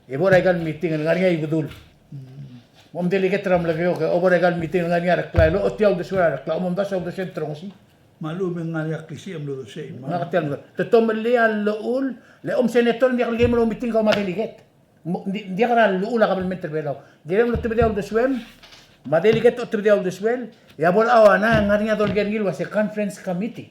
E bo er aika el meeting el ngar er ngii a Ibedul. Mm. Omdelegate er a Melekeok, e bo er aika el meeting el ngar er ngii a Rekla, el ochotii a uldesuel a Rekla, omomdasu a uldesuel el Terongesii. Me a lechub e ng ngar er ngii a klisichel el mlo dosei. Ngak a tia el, te tomellii a llechul, le om senator ng diak el keim el oumeeting kau me a delegate. Mo, ng di, ng diak er a llechul a kabelment er Belau. Kirem el otebedii a uldesuem, me a delegate otebedii a uldesuel, e a bo el chauanang e ng ngar er ngii a dolekoi er ngii el uase conference committee.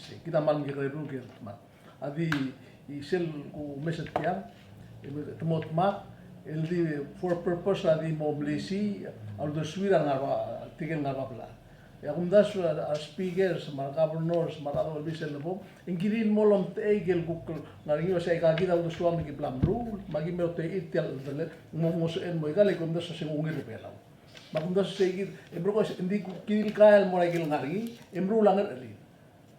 sei. Kid a kmal mekekerei el rokui el dmak. A di, e sel kumes er tiang, e te mo dmak, el di for purpose a di mo melisiich a uldesuir a ngar er a, tirke el ngar er a bab el chad. E a kumdasu a, a speakers, me a governors, me a rechad el obis el lebo, e ng kirir el mo lomtechei ikel kuk ngar er ngii el uasei aika kid a uldesuam e ki bla meruul, me aki mo otechei er tia el delel, mo, mo sebechel el mo ikal e kumdasu a se ng ungil er a Belau. Me a kumdasu sei kid, e merekong e ng di kuk kirir el kael el mo er a ikel ngar er ngii, e meruul a ngerechelir.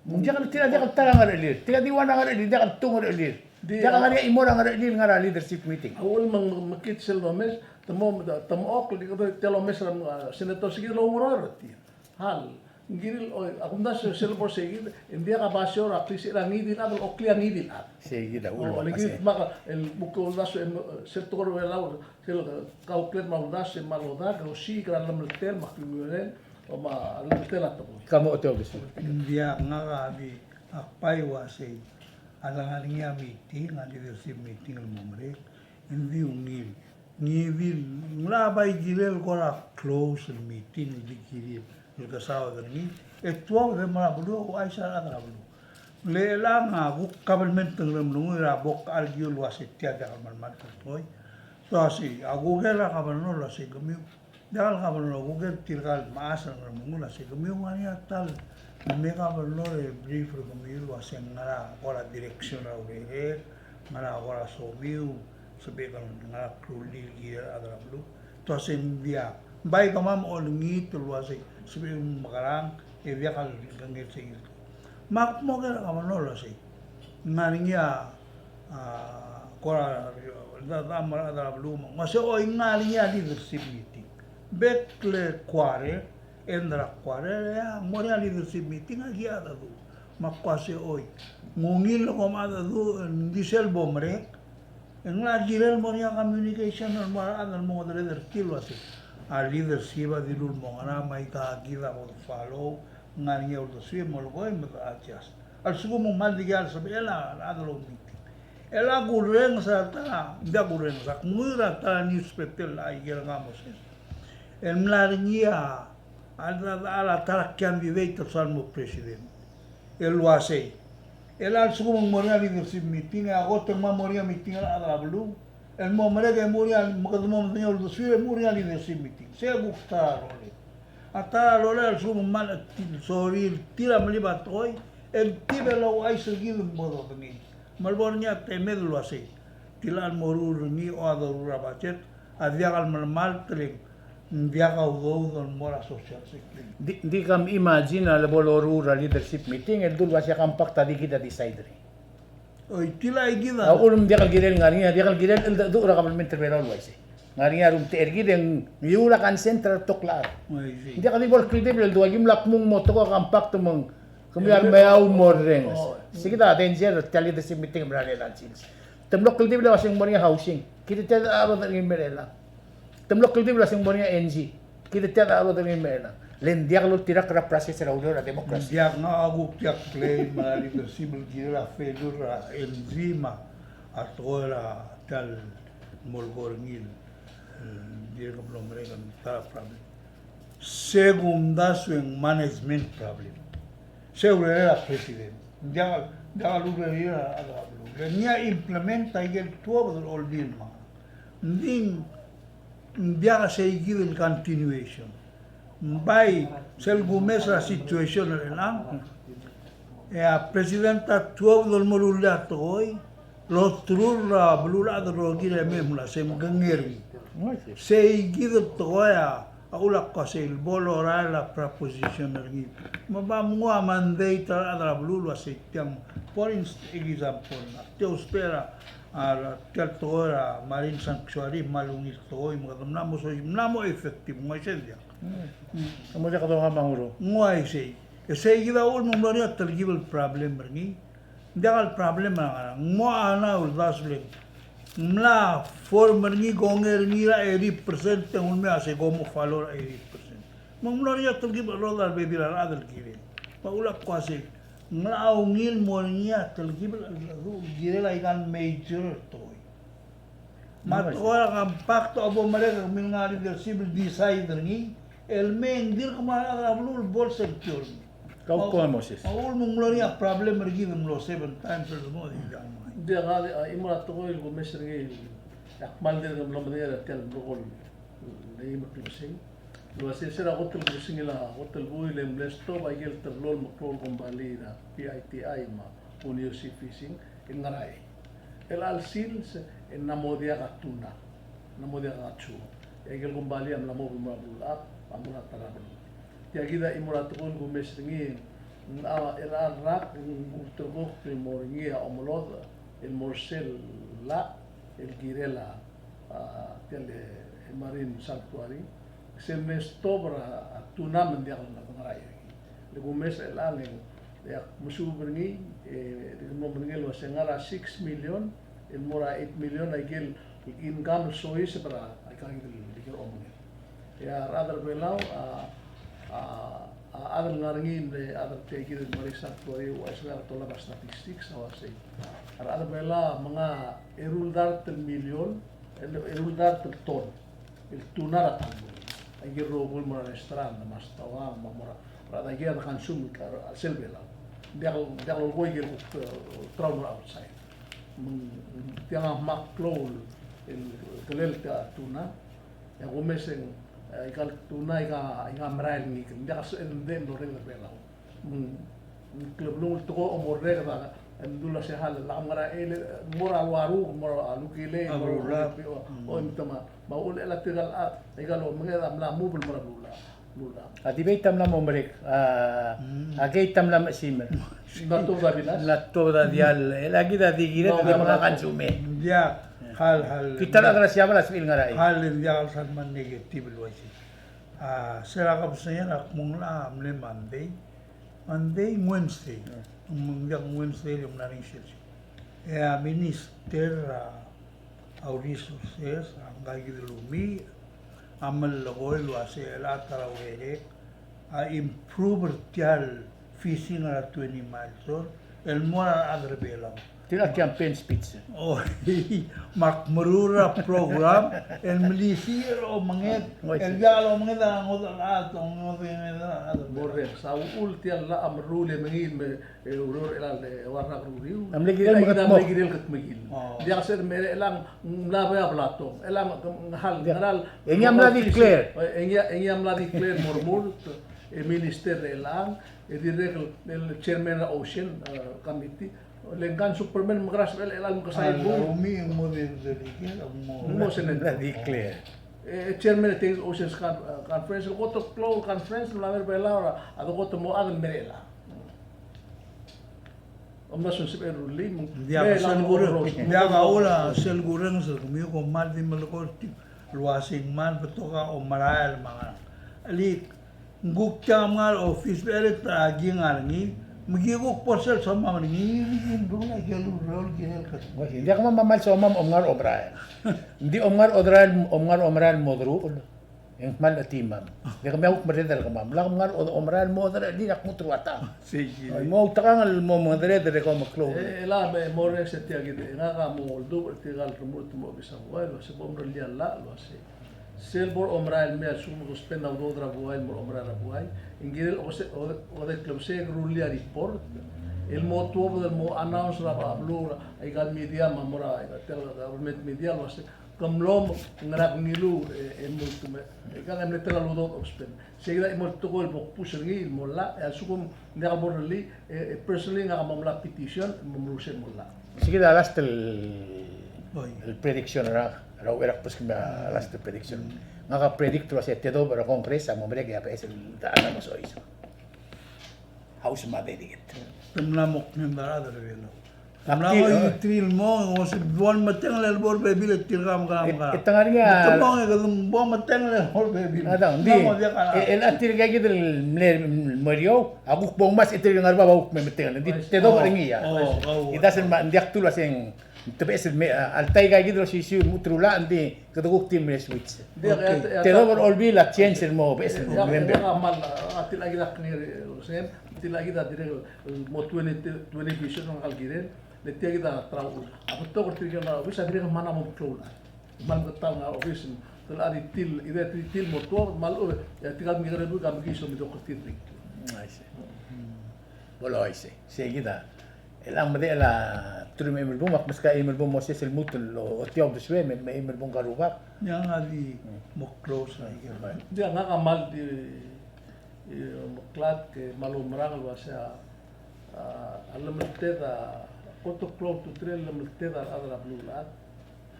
Ng diak el, tia, diak el ta er a ngerechelir. Tia di ua a ngerechelir, diak el tu ngerechelir. Di, diak el ngar er ngii a chimo er a ngerechelir el ngar er a leadership meeting. A uchul me ng, me kid sel domes, te mo, te mo okltechei, tia el omes er a, a, senator se kid el oungerachel er tir. Hal, ng kirir el, oi, a kumdasu sel bo se kid, e ng diak a basio er a klisiich er a ngii di el chad el oklii a ngii di el chad. Sei kid a uchul. O, le kid me a, el bo kuldasu, e, sel tekoi er a Belau, sel kauklet me a uldasu, me a lodak, e osiik er a llemeltel, me a kingurel, o me a llemeltel a tekoi. Ka mo otobes. Ng diak, ngak a di, ak bai uasei a lengar er ngii a meeting, a leadership meeting el mo merek, ng di ungil. Ngii di, ng locha bai kirel el kora close el meeting, ng di kirir el kesaod er ngii, e tuobed e mo er a beluu, ouchais a rechad er a beluu. Le chelechang a kuk kabelment er a Ngeremlengui er a bo kchal el uasei tia diak el melemalt el tekoi. Uasei, a kuker a governor el uasei kemiu, diak el governor, a kuker tirka el mechas er a Ngeremlengui el uasei kemiu ng ngar er ngii a ta el me governor e brief er kemiu el uasei ngera kora direction er a urerel, ngera kora somiu, sebechek el ngera klungel el kiei er a rechad er a beluu. Te uasei ng diak. Bai kemam olengit el uasei sebechek el mekerang, e diak el kengei sei. Me ak mo oker er a governor el uasei ng ngar er ngii a, a, kora, a, a, mo er a rechad er a beluu me ng uasei, oi, ng ngar er ngii a leadership meeting. Bek el quarter, end er a quarter, e a mo er ngii a leadership meeting, aki a dedu. Me ak uasei, oi, ng ungil el kom a dedu, ng di sel bo merek, e ng locha kirel el mo er ngii a communication el mo er a rechad el mo ngedereder er tir el uasei a leadership a dilu el mo ngera, me aika kid a bo de follow, ng ngar er ngii a uldesuir, molekoi me de adjust. A lsekum ng kmal dikea el sebechel a rechad el oumeeting. E a kurrenges er a ta, ng diak kurrenges, ak menguiu er a ta el newspaper el aikel ngak a Moses el mla er ngii a, a, a, a ta er a candidate el soal mo president el uasei, el a lsekum ng mo er ngii a leadership meeting, e a kot e ng mo er ngii a meeting er a rechad er a beluu, el mo merek e mo er ngii a, me kede mo medengei a uldesuir e mo er ngii a leadership meeting. Sei a kuk ta er a rolel. A ta er a rolel a lsekum ng kmal chetil, sorir, tir a melib a tekoi, e ng tibel a ouchais er kid el mo dodengei. Me a lebo er ngii a temed el uasei, tilecha el mo ruul er ngii, a doruul er a budget, a diak el melemalt el ng diak a udoud el mo er a social security. Ng di, ng di kom imagine a lebo loruul er a leadership meeting, el dul uasei a compact a di kid a decide er ngii. Oi, tilecha kid a. A uchul me ng diak el kirel ngar er ngii, a diak el kirel cheldecheduch er a kabelment er a Belau el uaisei. Ngar er ngii a rumtechei er kid e ng ngiul a consent er a rebetok el chad. Uaisei. Ng diak di bo el kldibel el dua, aki mla kmung mo tekoi a compact me ng kemiu a remeau el mo orrenges. Oi. Sei kid a danger er tia el leadership meeting el mla er a elecha el sils. Te mlo kldibel el uasei ng mo er ngii a housing. Kid a tia a rodech er ngii el mei er chelechang. Te mlo kldibel el uasei ng mo er ngii a N G. Kid a tia a rodech er ngii el mei er chelechang. Le ng diak loltirakl er a process er a ureor er a democracy. Ng diak, ngak a kuk diak claim er a leadership el kirel a failure er a N G me a tekoi er a tia el molekoi er ngii el, e, dirk mlo merek el ta er a problem. Se kumdasu e ng management problem. Se urerel a president. Ng diak, diak a urerel a, a, a, le ng ia implement a ikel tuobed el olbiil el mei. Ng di ng diak sei kid el continuation. Ng bai sel kumes er a situation er chelechang, e a president a tuobed el mo rullii a tekoi, loterul er a beluulechad el rokir e mei el mla se mkengei er ngii. Sei kid el tekoi a, a ulak ko sei el bo lorael a proposition er ngii. Me ba mnguu a mandate er a rechad er a beluu el uasei tiang, for instance, example, a tia ousbech er a, a tia el tekoi er a marine sanctuary, me a ungil tekoi, me kede mla mo soiseb, mla mo effective, ng uaisei diak. Mm. Ng mo diak dongang me a nguru. Ng uaisei. E sei kid a uchul me ng mlo er ngii a telkib el problem er ngii. Ng diak el problem er a ngerang. Ng mo a na uldasu el ng mla form er ngii, kongei er ngii er a eighty percent, e ng ulemei a se kom mo follow er a eighty percent. Me ng mlo er ngii a telkib el cherodel a rebebil a rechad el kirel. Me a uchul a kuk uasei, ng locha ungil mo er ngii a telkib el kirel a ikal major tekoi. Me a tekoi er a compact a bo merek e kemiu el ngar er a leadership el decide er ngii el mei e ng dirk mo er a rechad er a beluu el bo el secure. Kau ko, Moses. A uchul me ng mlo er ngii a problem er kid el mlo seven times el mo di kang. Ng diak a, a, chimo er a tekoi el kumes er ngii, ak kmal dirk mlo medengei er tia el mlo kol el eim el klebesei. El uasei se er a kot el klebesengil a kot el buil e mle stop a ikel terlo el meklou el kombalii er a P I T I me a Union Sea Fishing el ngar er a, el chelecha el sils e ng mla mo diak a tuna, ng mla mo diak a katsu. E a ikel kombalii a mla mo bo el mo er a beluulechad, a mo er a ta er a beluu. Tia kid a chimo er a tekoi el kumes er ngii, ng, a, el chelecha el rak, ng ulterekokl el mo er ngii a omelodech el mo er sel llach el kirel a, a, tia el, e, marine sanctuary. Sel mle stop er a, a tuna me ng diak el ngar er a, e, le kumes er chelechang e, e ak mesuub er ngii, e, di mlo medengei el uasei ngar er a six million el mo er a eight million a ikel income el soiseb er a, a ikakid el, ikel omenged. E a rechad er a Belau, a, a, a chad el ngar er ngii, e, a chad er tia kid el marine sanctuary, uaisei a dolab a statistics a uasei a rechad er a Belau a menga eru el dart el million, el, eru el dart el ton el tuna er a ta el buil. Aike el rokui el mo er a restaurant, me a stoang, me a mo er a, er a, aike a de consume er a, er a sel Belau. Ng diak, ng diak lolekoi aike el kuk, e, travel er a outside. Me ng, tiang a kmal klou el, el kelel tia el tuna. E a kumes e ng, e, ikal tuna, ika, ika merael ngikel. Ng diak a sebeched el mdechem el orreked er a Belau. Mm, mm, klebelung el tekoi a omorreked a, e mdu el uasei hal, lak mngar er a elel, mo er a Waru, mo er a Lukilei, mo er a Beluulechab. O, mm, o, e mta me a, me a uchul e chelecha tirka el chad, aika el omenged a mla move el mo er a Beluulechab, Beluulechab. A debate a mla mo merek, a, mm, a gate a mla mechesimer. Ng mla tuobed a bilas. Ng mla tuobed a diall, e chelecha kid a di kired, no, di no, menga no, consume. Ng diak, hal, hal. Kid a rechad er a Siabal a sebechir el ngar er a, hal, ng diak el sal mle negative el uaisei. A, se er a kebesengei a kmo ng locha mle Monday. Monday, Wednesday. Mm. Ng diak Wednesday el mla er ngii sel sils. E a minister er a, a resources, a ngka kid el umiich, a melekoi el uasei chelecha ta er a urerek a improve er tia el fishing er a twenty mile shore el mo er a rechad er a Belau. Tia el campaign speech. O, me ak meruul er a program el melisiich er a omenged, el diak lomenged a ngodech el chad, ngodech el chad. Mo er a, sa uchul tia el llach a meruul e mengiil me, e, ureor er chelechang, e, ua rak ruriul. A mle kirel el meketmokl. Mle kirel el kutmeklii. O. Diak sel me er chelechang ng mla bai a blatong. Chelechang ng hal, diak, ngera el, e ngii a mla declare. E ngii a, e ngii a mla declare mo remurt, e minister er chelechang, e dirrek el, el chairman er a Ocean, e, Committee. Le ngka el Superman el mekera sebechel el mekesai el buil. Ng mo di, di, di, mo, mo senator. Mla declare. E, chairman er tia el Oceans Con-, e, Conference, el kot el klou el conference, el mla mer a Belau, a de kot el mo chad el mer chelechang. Omdasu ng sebechel el rullii, me ng diak a sel kurrenges, diak a uchul a sel kurrenges er kemiu, kom kmal di melekoi er tir el uasei ng kmal betok a omerael me a ngerang. Cheliik, ng kuk tiang a mngar er a office, becherei a ki ngar er ngii, me ki kuk bo er sel somam er ngii, ngii, ngii, ng rullii a ikel ureor el kirel el kut. Ng diak kemam a kmal somam a omngar er a omerael. Ng di omngar er a omerael, omngar er a omerael el mo deruchel. E ng kmal chetimam. Ng di kemiu a kuk merreder er kemam. Lak mngar er a omerael el mo deruchel, e ng kuk mo teruich a tang. Sei, sei. Mo outekangel el mo merreder e kom meklou. E, e la me mo er se tia kid, e ngak a mo oldubech er tirka el remurt el mo obis a buai, el uasei bo mrellii a llach, el uasei sel bo er a omerael el mei a lsekum ke spend a udoud er a buai el mo er a omerael er a buai, e ng kirel ode-, ode-, odeklebesei e ke rullii a report el mo tuobed el mo announce er a beluu er aika el media me a mo er a tia el government media el uasei ke mlo ngerakl ngiluu e, e mo ultume. E ikang e mle tela el udoud el spend. Sei kid a chimo el tekoi el bo kbus er ngii el mo llach, e a lsekum ng diak bo lerellii, e, e personally ngak a mo mla petition el mo meruul sei el mo llach. Sei kid a last el, el prediction er a, er a uchei er a kbeskemiu a last el prediction. Ngak a predict el uasei tedobech er a Congress a mo merek e a beches el dechal a mo soiseb. House me a Senate. Te mla mo kmem er a rechad er a Belau. Ng mla tir, mo, e ng oseb bo el metengel el bo er a bebil e tirka me ka, e, me ka. E te ngar er ngii a, me te mo, e kede bo el metengel el bo er a bebil. A dang, ng di. Ng mla mo diak a, e, el a tirka kid el mle, mle meriou, a kuk bo ngmasech e tirka el ngar er a bab a kuk me metengel. Ng di, te dobech er ngii a. O, o, o. It doesn't ma-, ng diak dulu a se ng te beches el me, a, alta aika kid el osisiu el lmuut el rullach, ng di kede kuk di mle switch. Ng di, okay. Te dobech er a Olbiil a change el mo beches el mo member. Ng di, a kmal, a, tia kid a kngei er, e, Olsem, tia kid a dirrek el mo twenty, twenty vision el ngar er a kirel, le tia kid a ta er a uchul. A betok er tirke el ngar er a obis a dirrek el mla mo klou el chad. Me ng kmal ta el ngar er a obis, te locha di tir, e di tir el mo tuobed, me a lechub e, e tirka el mekekerei el buik a mekiis el medokl er tir. I see. Bo el uaisei. Sei kid a. Chelechang me de el a teruich me a eim el bung, me ak meskau a eim el bung Moses el lmuut el ochotii a uldesuel, me, me a eim el bung Karubak. Ng di mo close a ikel. Ng di ngak a kmal di, e, omeklatk e kmal oumerang el uasei a, a llemelted a kot el klou a ultutelel a llemelted a rechad er a beluulechad.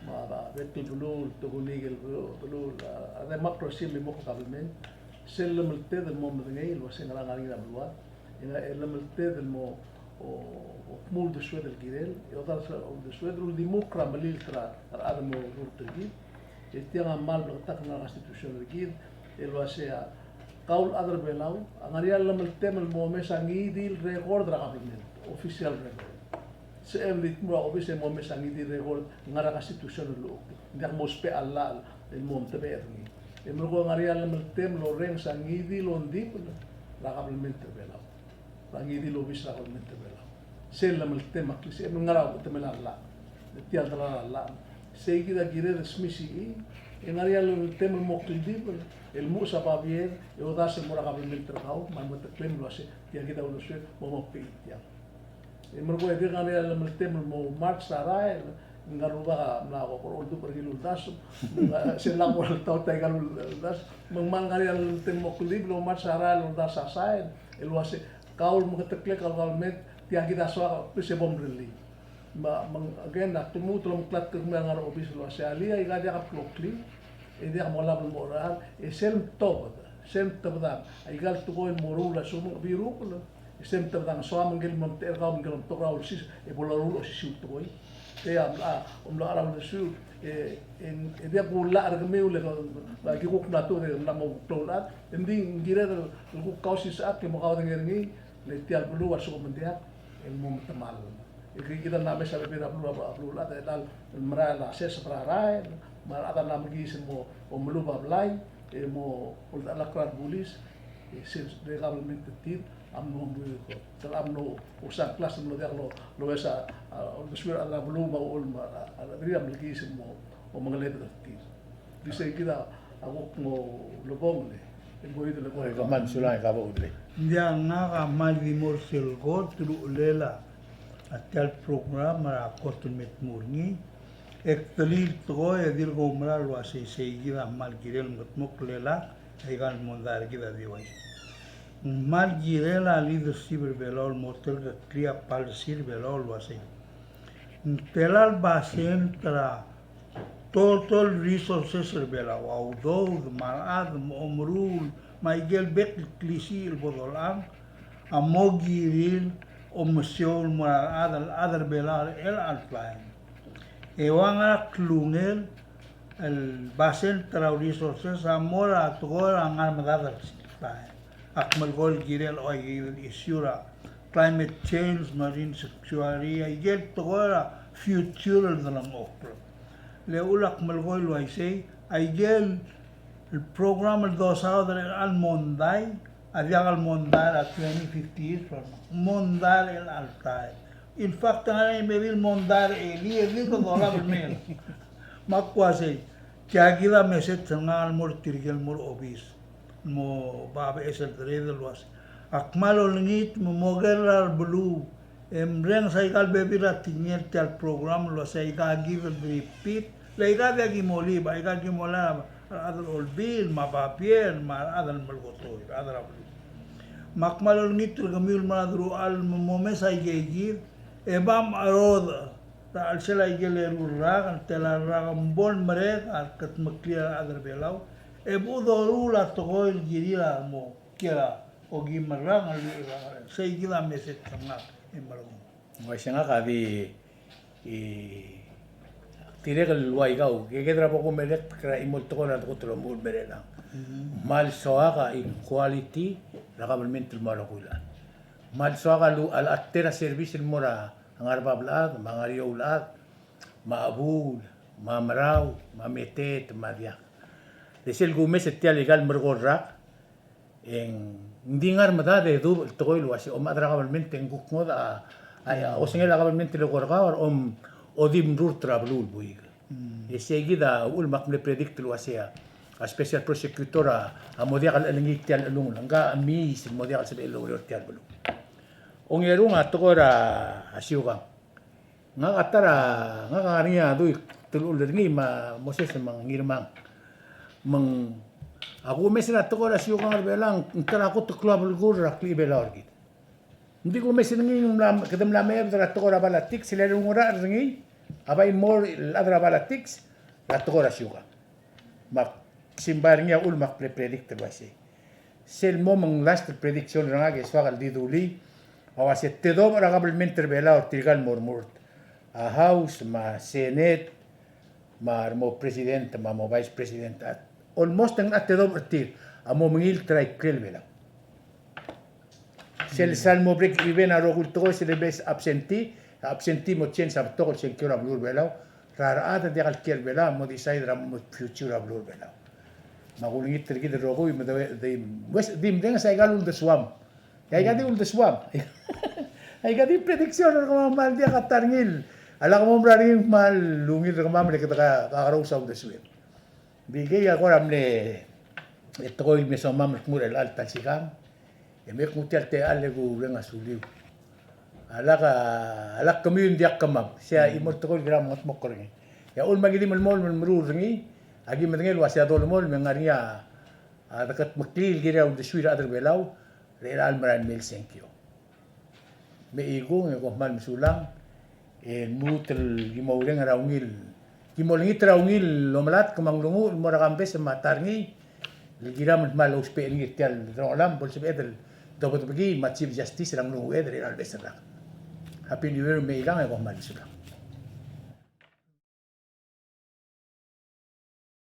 Me a bek el beluu, tokuni ikel beluu, beluu, a, a democracy el mo kabelment. Sel llemelted el mo medengei el uasei ngera ngar er ngii er a beluad. E ng, e llemelted el mo, o, o kmu uldesued el kirel, e odars a uldesued el uldimukl er a melilt er a rechad el mo rurt er kid. E tiang a kmal bleketakl el ngar er a constitution er kid, el uasei a kau el chad er a Belau a ngar er ngii a llemeltem el mo omes a ngii di el record er a government, official record. Sebechem el di tmuu er a obis e mo omes a ngii di el record el ngar er a constitution el llechukl. Ng diak mo ousbech a llach el mo omtebechel er ngii. E merekong e ng ngar er ngii a llemeltem el orrenges a ngii di el ongdibel er a kabelment er a Belau. Er a ngii di el obis er a kabelment er a Belau. Sel llemeltem a klisiich, e ng ngar er a uchetemel a llach. Tia el delal a llach. Sei kid a kired el smisichii, e ng ngar er ngii a llemeltem el mo kldibel el muches a babier, e odars el mo er a kabelment er kau, me a mo meteklem el uasei, tia kid a uldesued, mo mo pay tiang. E merekong e dirk ngar er ngii a llemeltem el mo March er a rael, ng ngar er a rubak a mla ko, ko oldubech er ngii el uldasu, sel lak bo ltaut aika el uldasu, me ng kmal ngar er ngii a llemeltem el mo kldibel el mo March er a rael el uldasu a sain, el uasei, kau el meketeklek a kabelment, tia kid a soak, please e bo mrellii. Me, me ng, again, ak lmuut el omeklatk er kemiu el ngar er a obis el uasei alii, aika diak a kloklii, e diak molab el mo cherechar, e sel mtobed, sel mtebedang, aika el tekoi el mo ruul a lsekum ng biruk el, e sel mtebedang, soam ngike el mo omtechei er kau me ngike el omtok er a ulsis, e bo loruul a osisiu el tekoi. Tia a mla, a mla er a uldesuir, e, e, e diak kullak er kemiu le, a ki kuk mla tuobed e mla mo klou el chad, e ng di ng kired el kuk kausisechakl e mo kaudengei er ngii, le tia el beluu a lsekum ng diak, el mo metemall. E kid a mla mes a bebil er a beluu, a beluulechad, e chelecha el merael a seseb er a rael, me a rechad a mla mekiis el mo omelub a blai, e mo oldechelakl er a rebulis, e sel, sel government er tir, a mlo, a mlo, a mlo, osang klas el mlo diak lo, lomes a, a, uldesuir a rechad er a beluu me a uchul me a, a, a rechad er tir a mlekiis el mo, omengelebed er tir. Di sei kid a kuk mo ulebongel e. Ng ko el ulebongel. Oi, kmal mesulang e ka bo ulebongel. Ng diak, ngak a kmal di mo er sel kot el uchelel a tia el program er a kot el me tmuu er ngii. E ktelii el tekoi e dirk oumera el uasei sei kid a kmal kirel el mekedmokl el lak, aika el mondai er kid a di uaisei. Ng kmal kirel a leadership er Belau el mo terkeklii a policy er Belau el uasei ng tela el basent er a total resources er Belau, a udoud, me a rechad, me a omeruul, me aike el bek el klisiich el bo dolechang, a mo kirir el omesiou el mo er a rechad, el chad er Belau er chelecha el taem. E ua ngera klungel el basent er a resources a mo er a tekoi er a ngar medad er sel taem. Ak melekoi el kirel, oi, el issue er a climate change, marine sanctuary, aike el tekoi er a future el delengchokl. Le uchul ak melekoi el uaisei, aike el program el dosaod er chelecha el mondai, a diak el mondai er a twenty, fifty years from now. Mondai er chelecha el taem. In fact, a ngar er ngii a bebil el mondai er a elii, e dirk dolab el mei. Me ak uasei, tia kid a message er ngak el mo er tirke el mo er a obis. Mo babeches el deredel el uasei, ak kmal olengit me mo ker er a rebeluu e mrenges aika el bebil er a tekingel tia el program el uasei aika kid el repeat, le aika diak ki molib, aika ki molab a rechad er a Olbiil, me a babier, me a rechad el melekoi, a rechad er a beluu. Me ak kmal olengit er kemiu el mo er a deruchall me mo mes aike kid, e bo mcherodech er a chelsel aike el eru el rak, el tela el rak me bo lemerek a rekedmeklii a rechad er a Belau, e bo doruul a tekoi el kirir a mo kiei er a okimerang el lluich er a ngerel. Sei kid a message er ngak e merekong. Uaisei ngak a di, e, dirrek el ua ikau, ke kede er a bo kumerek er a chimo el tekoi er a dekut el omuchel el mei er chelechang. Kmal soak a equality er a kabelment el mo er a rokui el chad. Kmal soak a lu-, a, a ta er a service el mo er a ngar er a bab el chad, me a ngar er a eou el chad, me a chebuul, me a merau, me a meteet, me a diak. Le sel kumes er tia el ikal merekong el rak, e ng di ngar medad e dubech el tekoi el uase, o, me a chad er a kabelment e ng kuk ngodech a, a, a osengel a kabelment el eko er kau, e, o, di mrurt er a beluu el buik. E sei kid a uchul me ak mle predict el uase a, a special prosecutor a, a mo diak el chelengii tia el chelungel. Ngka a chemiis el mo diak el sebechel el oureor er tia el beluu. Ongerung a tekoi er a siukang. Ngak a ta er a, ngak a ngar er ngii a dui teluchul er ngii me a Moses me a Ngirmang. Me ng, a kumes er a tekoi er a siukang er Belau, ng ta er a kot el klou a belkul er a klechibelau er kid. Ng di kumes er ngii, ng mla, kede mla mechebed er a tekoi er a politics, le ng ngar er ngii a bai mo er a chad er a politics er a tekoi er a siukang. Me ak simbai er ngii a uchul me ak mle predict el uaisei. Sel mo me ng last el prediction er ngak e soak el di dulii, a uase tedobech er a kabelment er Belau er tirka el mo remurt. A House, me a Senate, me a remo President, me a mo Vice President. A, almost ng a tedobech er tir a mo mengilt er a ikrel Belau. Sel sal mo break even a rokui el tekoi, sel best absentee, absentee mo change a betok el sengkio er a beluu er Belau. Er a rechad a diak el kiei er Belau, mo decide er a mo future er a beluu er Belau. Me a kulengit er kid el rokui, me de, de, wes, di mdenges a ikal uldesuam. E aika di uldesuam. Aika di prediction er kemam, me ng diak a ta er ngii. A lak mo mera er ngii me a ungil er kemam le kede ka, kakerous a uldesuir. Di kei a kora mle, e tekoi el me somam el kmu er chelecha el ta el sikang, e me kmu tia el techall e kureng a suliu. A lak a, a lak kemiu e ng diak kemam, sei a chimo el tekoi el kira mengedmokl er ngii. E a uchul me aki di melemolem el meruul er ngii, aki medengei el uase a dolemolem e ng ngar er ngii a, a dekedmeklii el kirel a uldesuir a chad er Belau er chelecha el merael mei el sengkio. Me chikung e kom kmal mesulang, e lmuut el ki mo oureng er a ungil, ki mo olengit er a ungil omelatk me a nglunguuch el mo er a Kambes me a ta er ngii, el kiram el kmal ousbech er ngii er tia el delongelam, bo lsebeched el dobedebekii me a Chief Justice er a nglunguched er a Beches el rak. Happy New Year me chikang e kom kmal mesulang.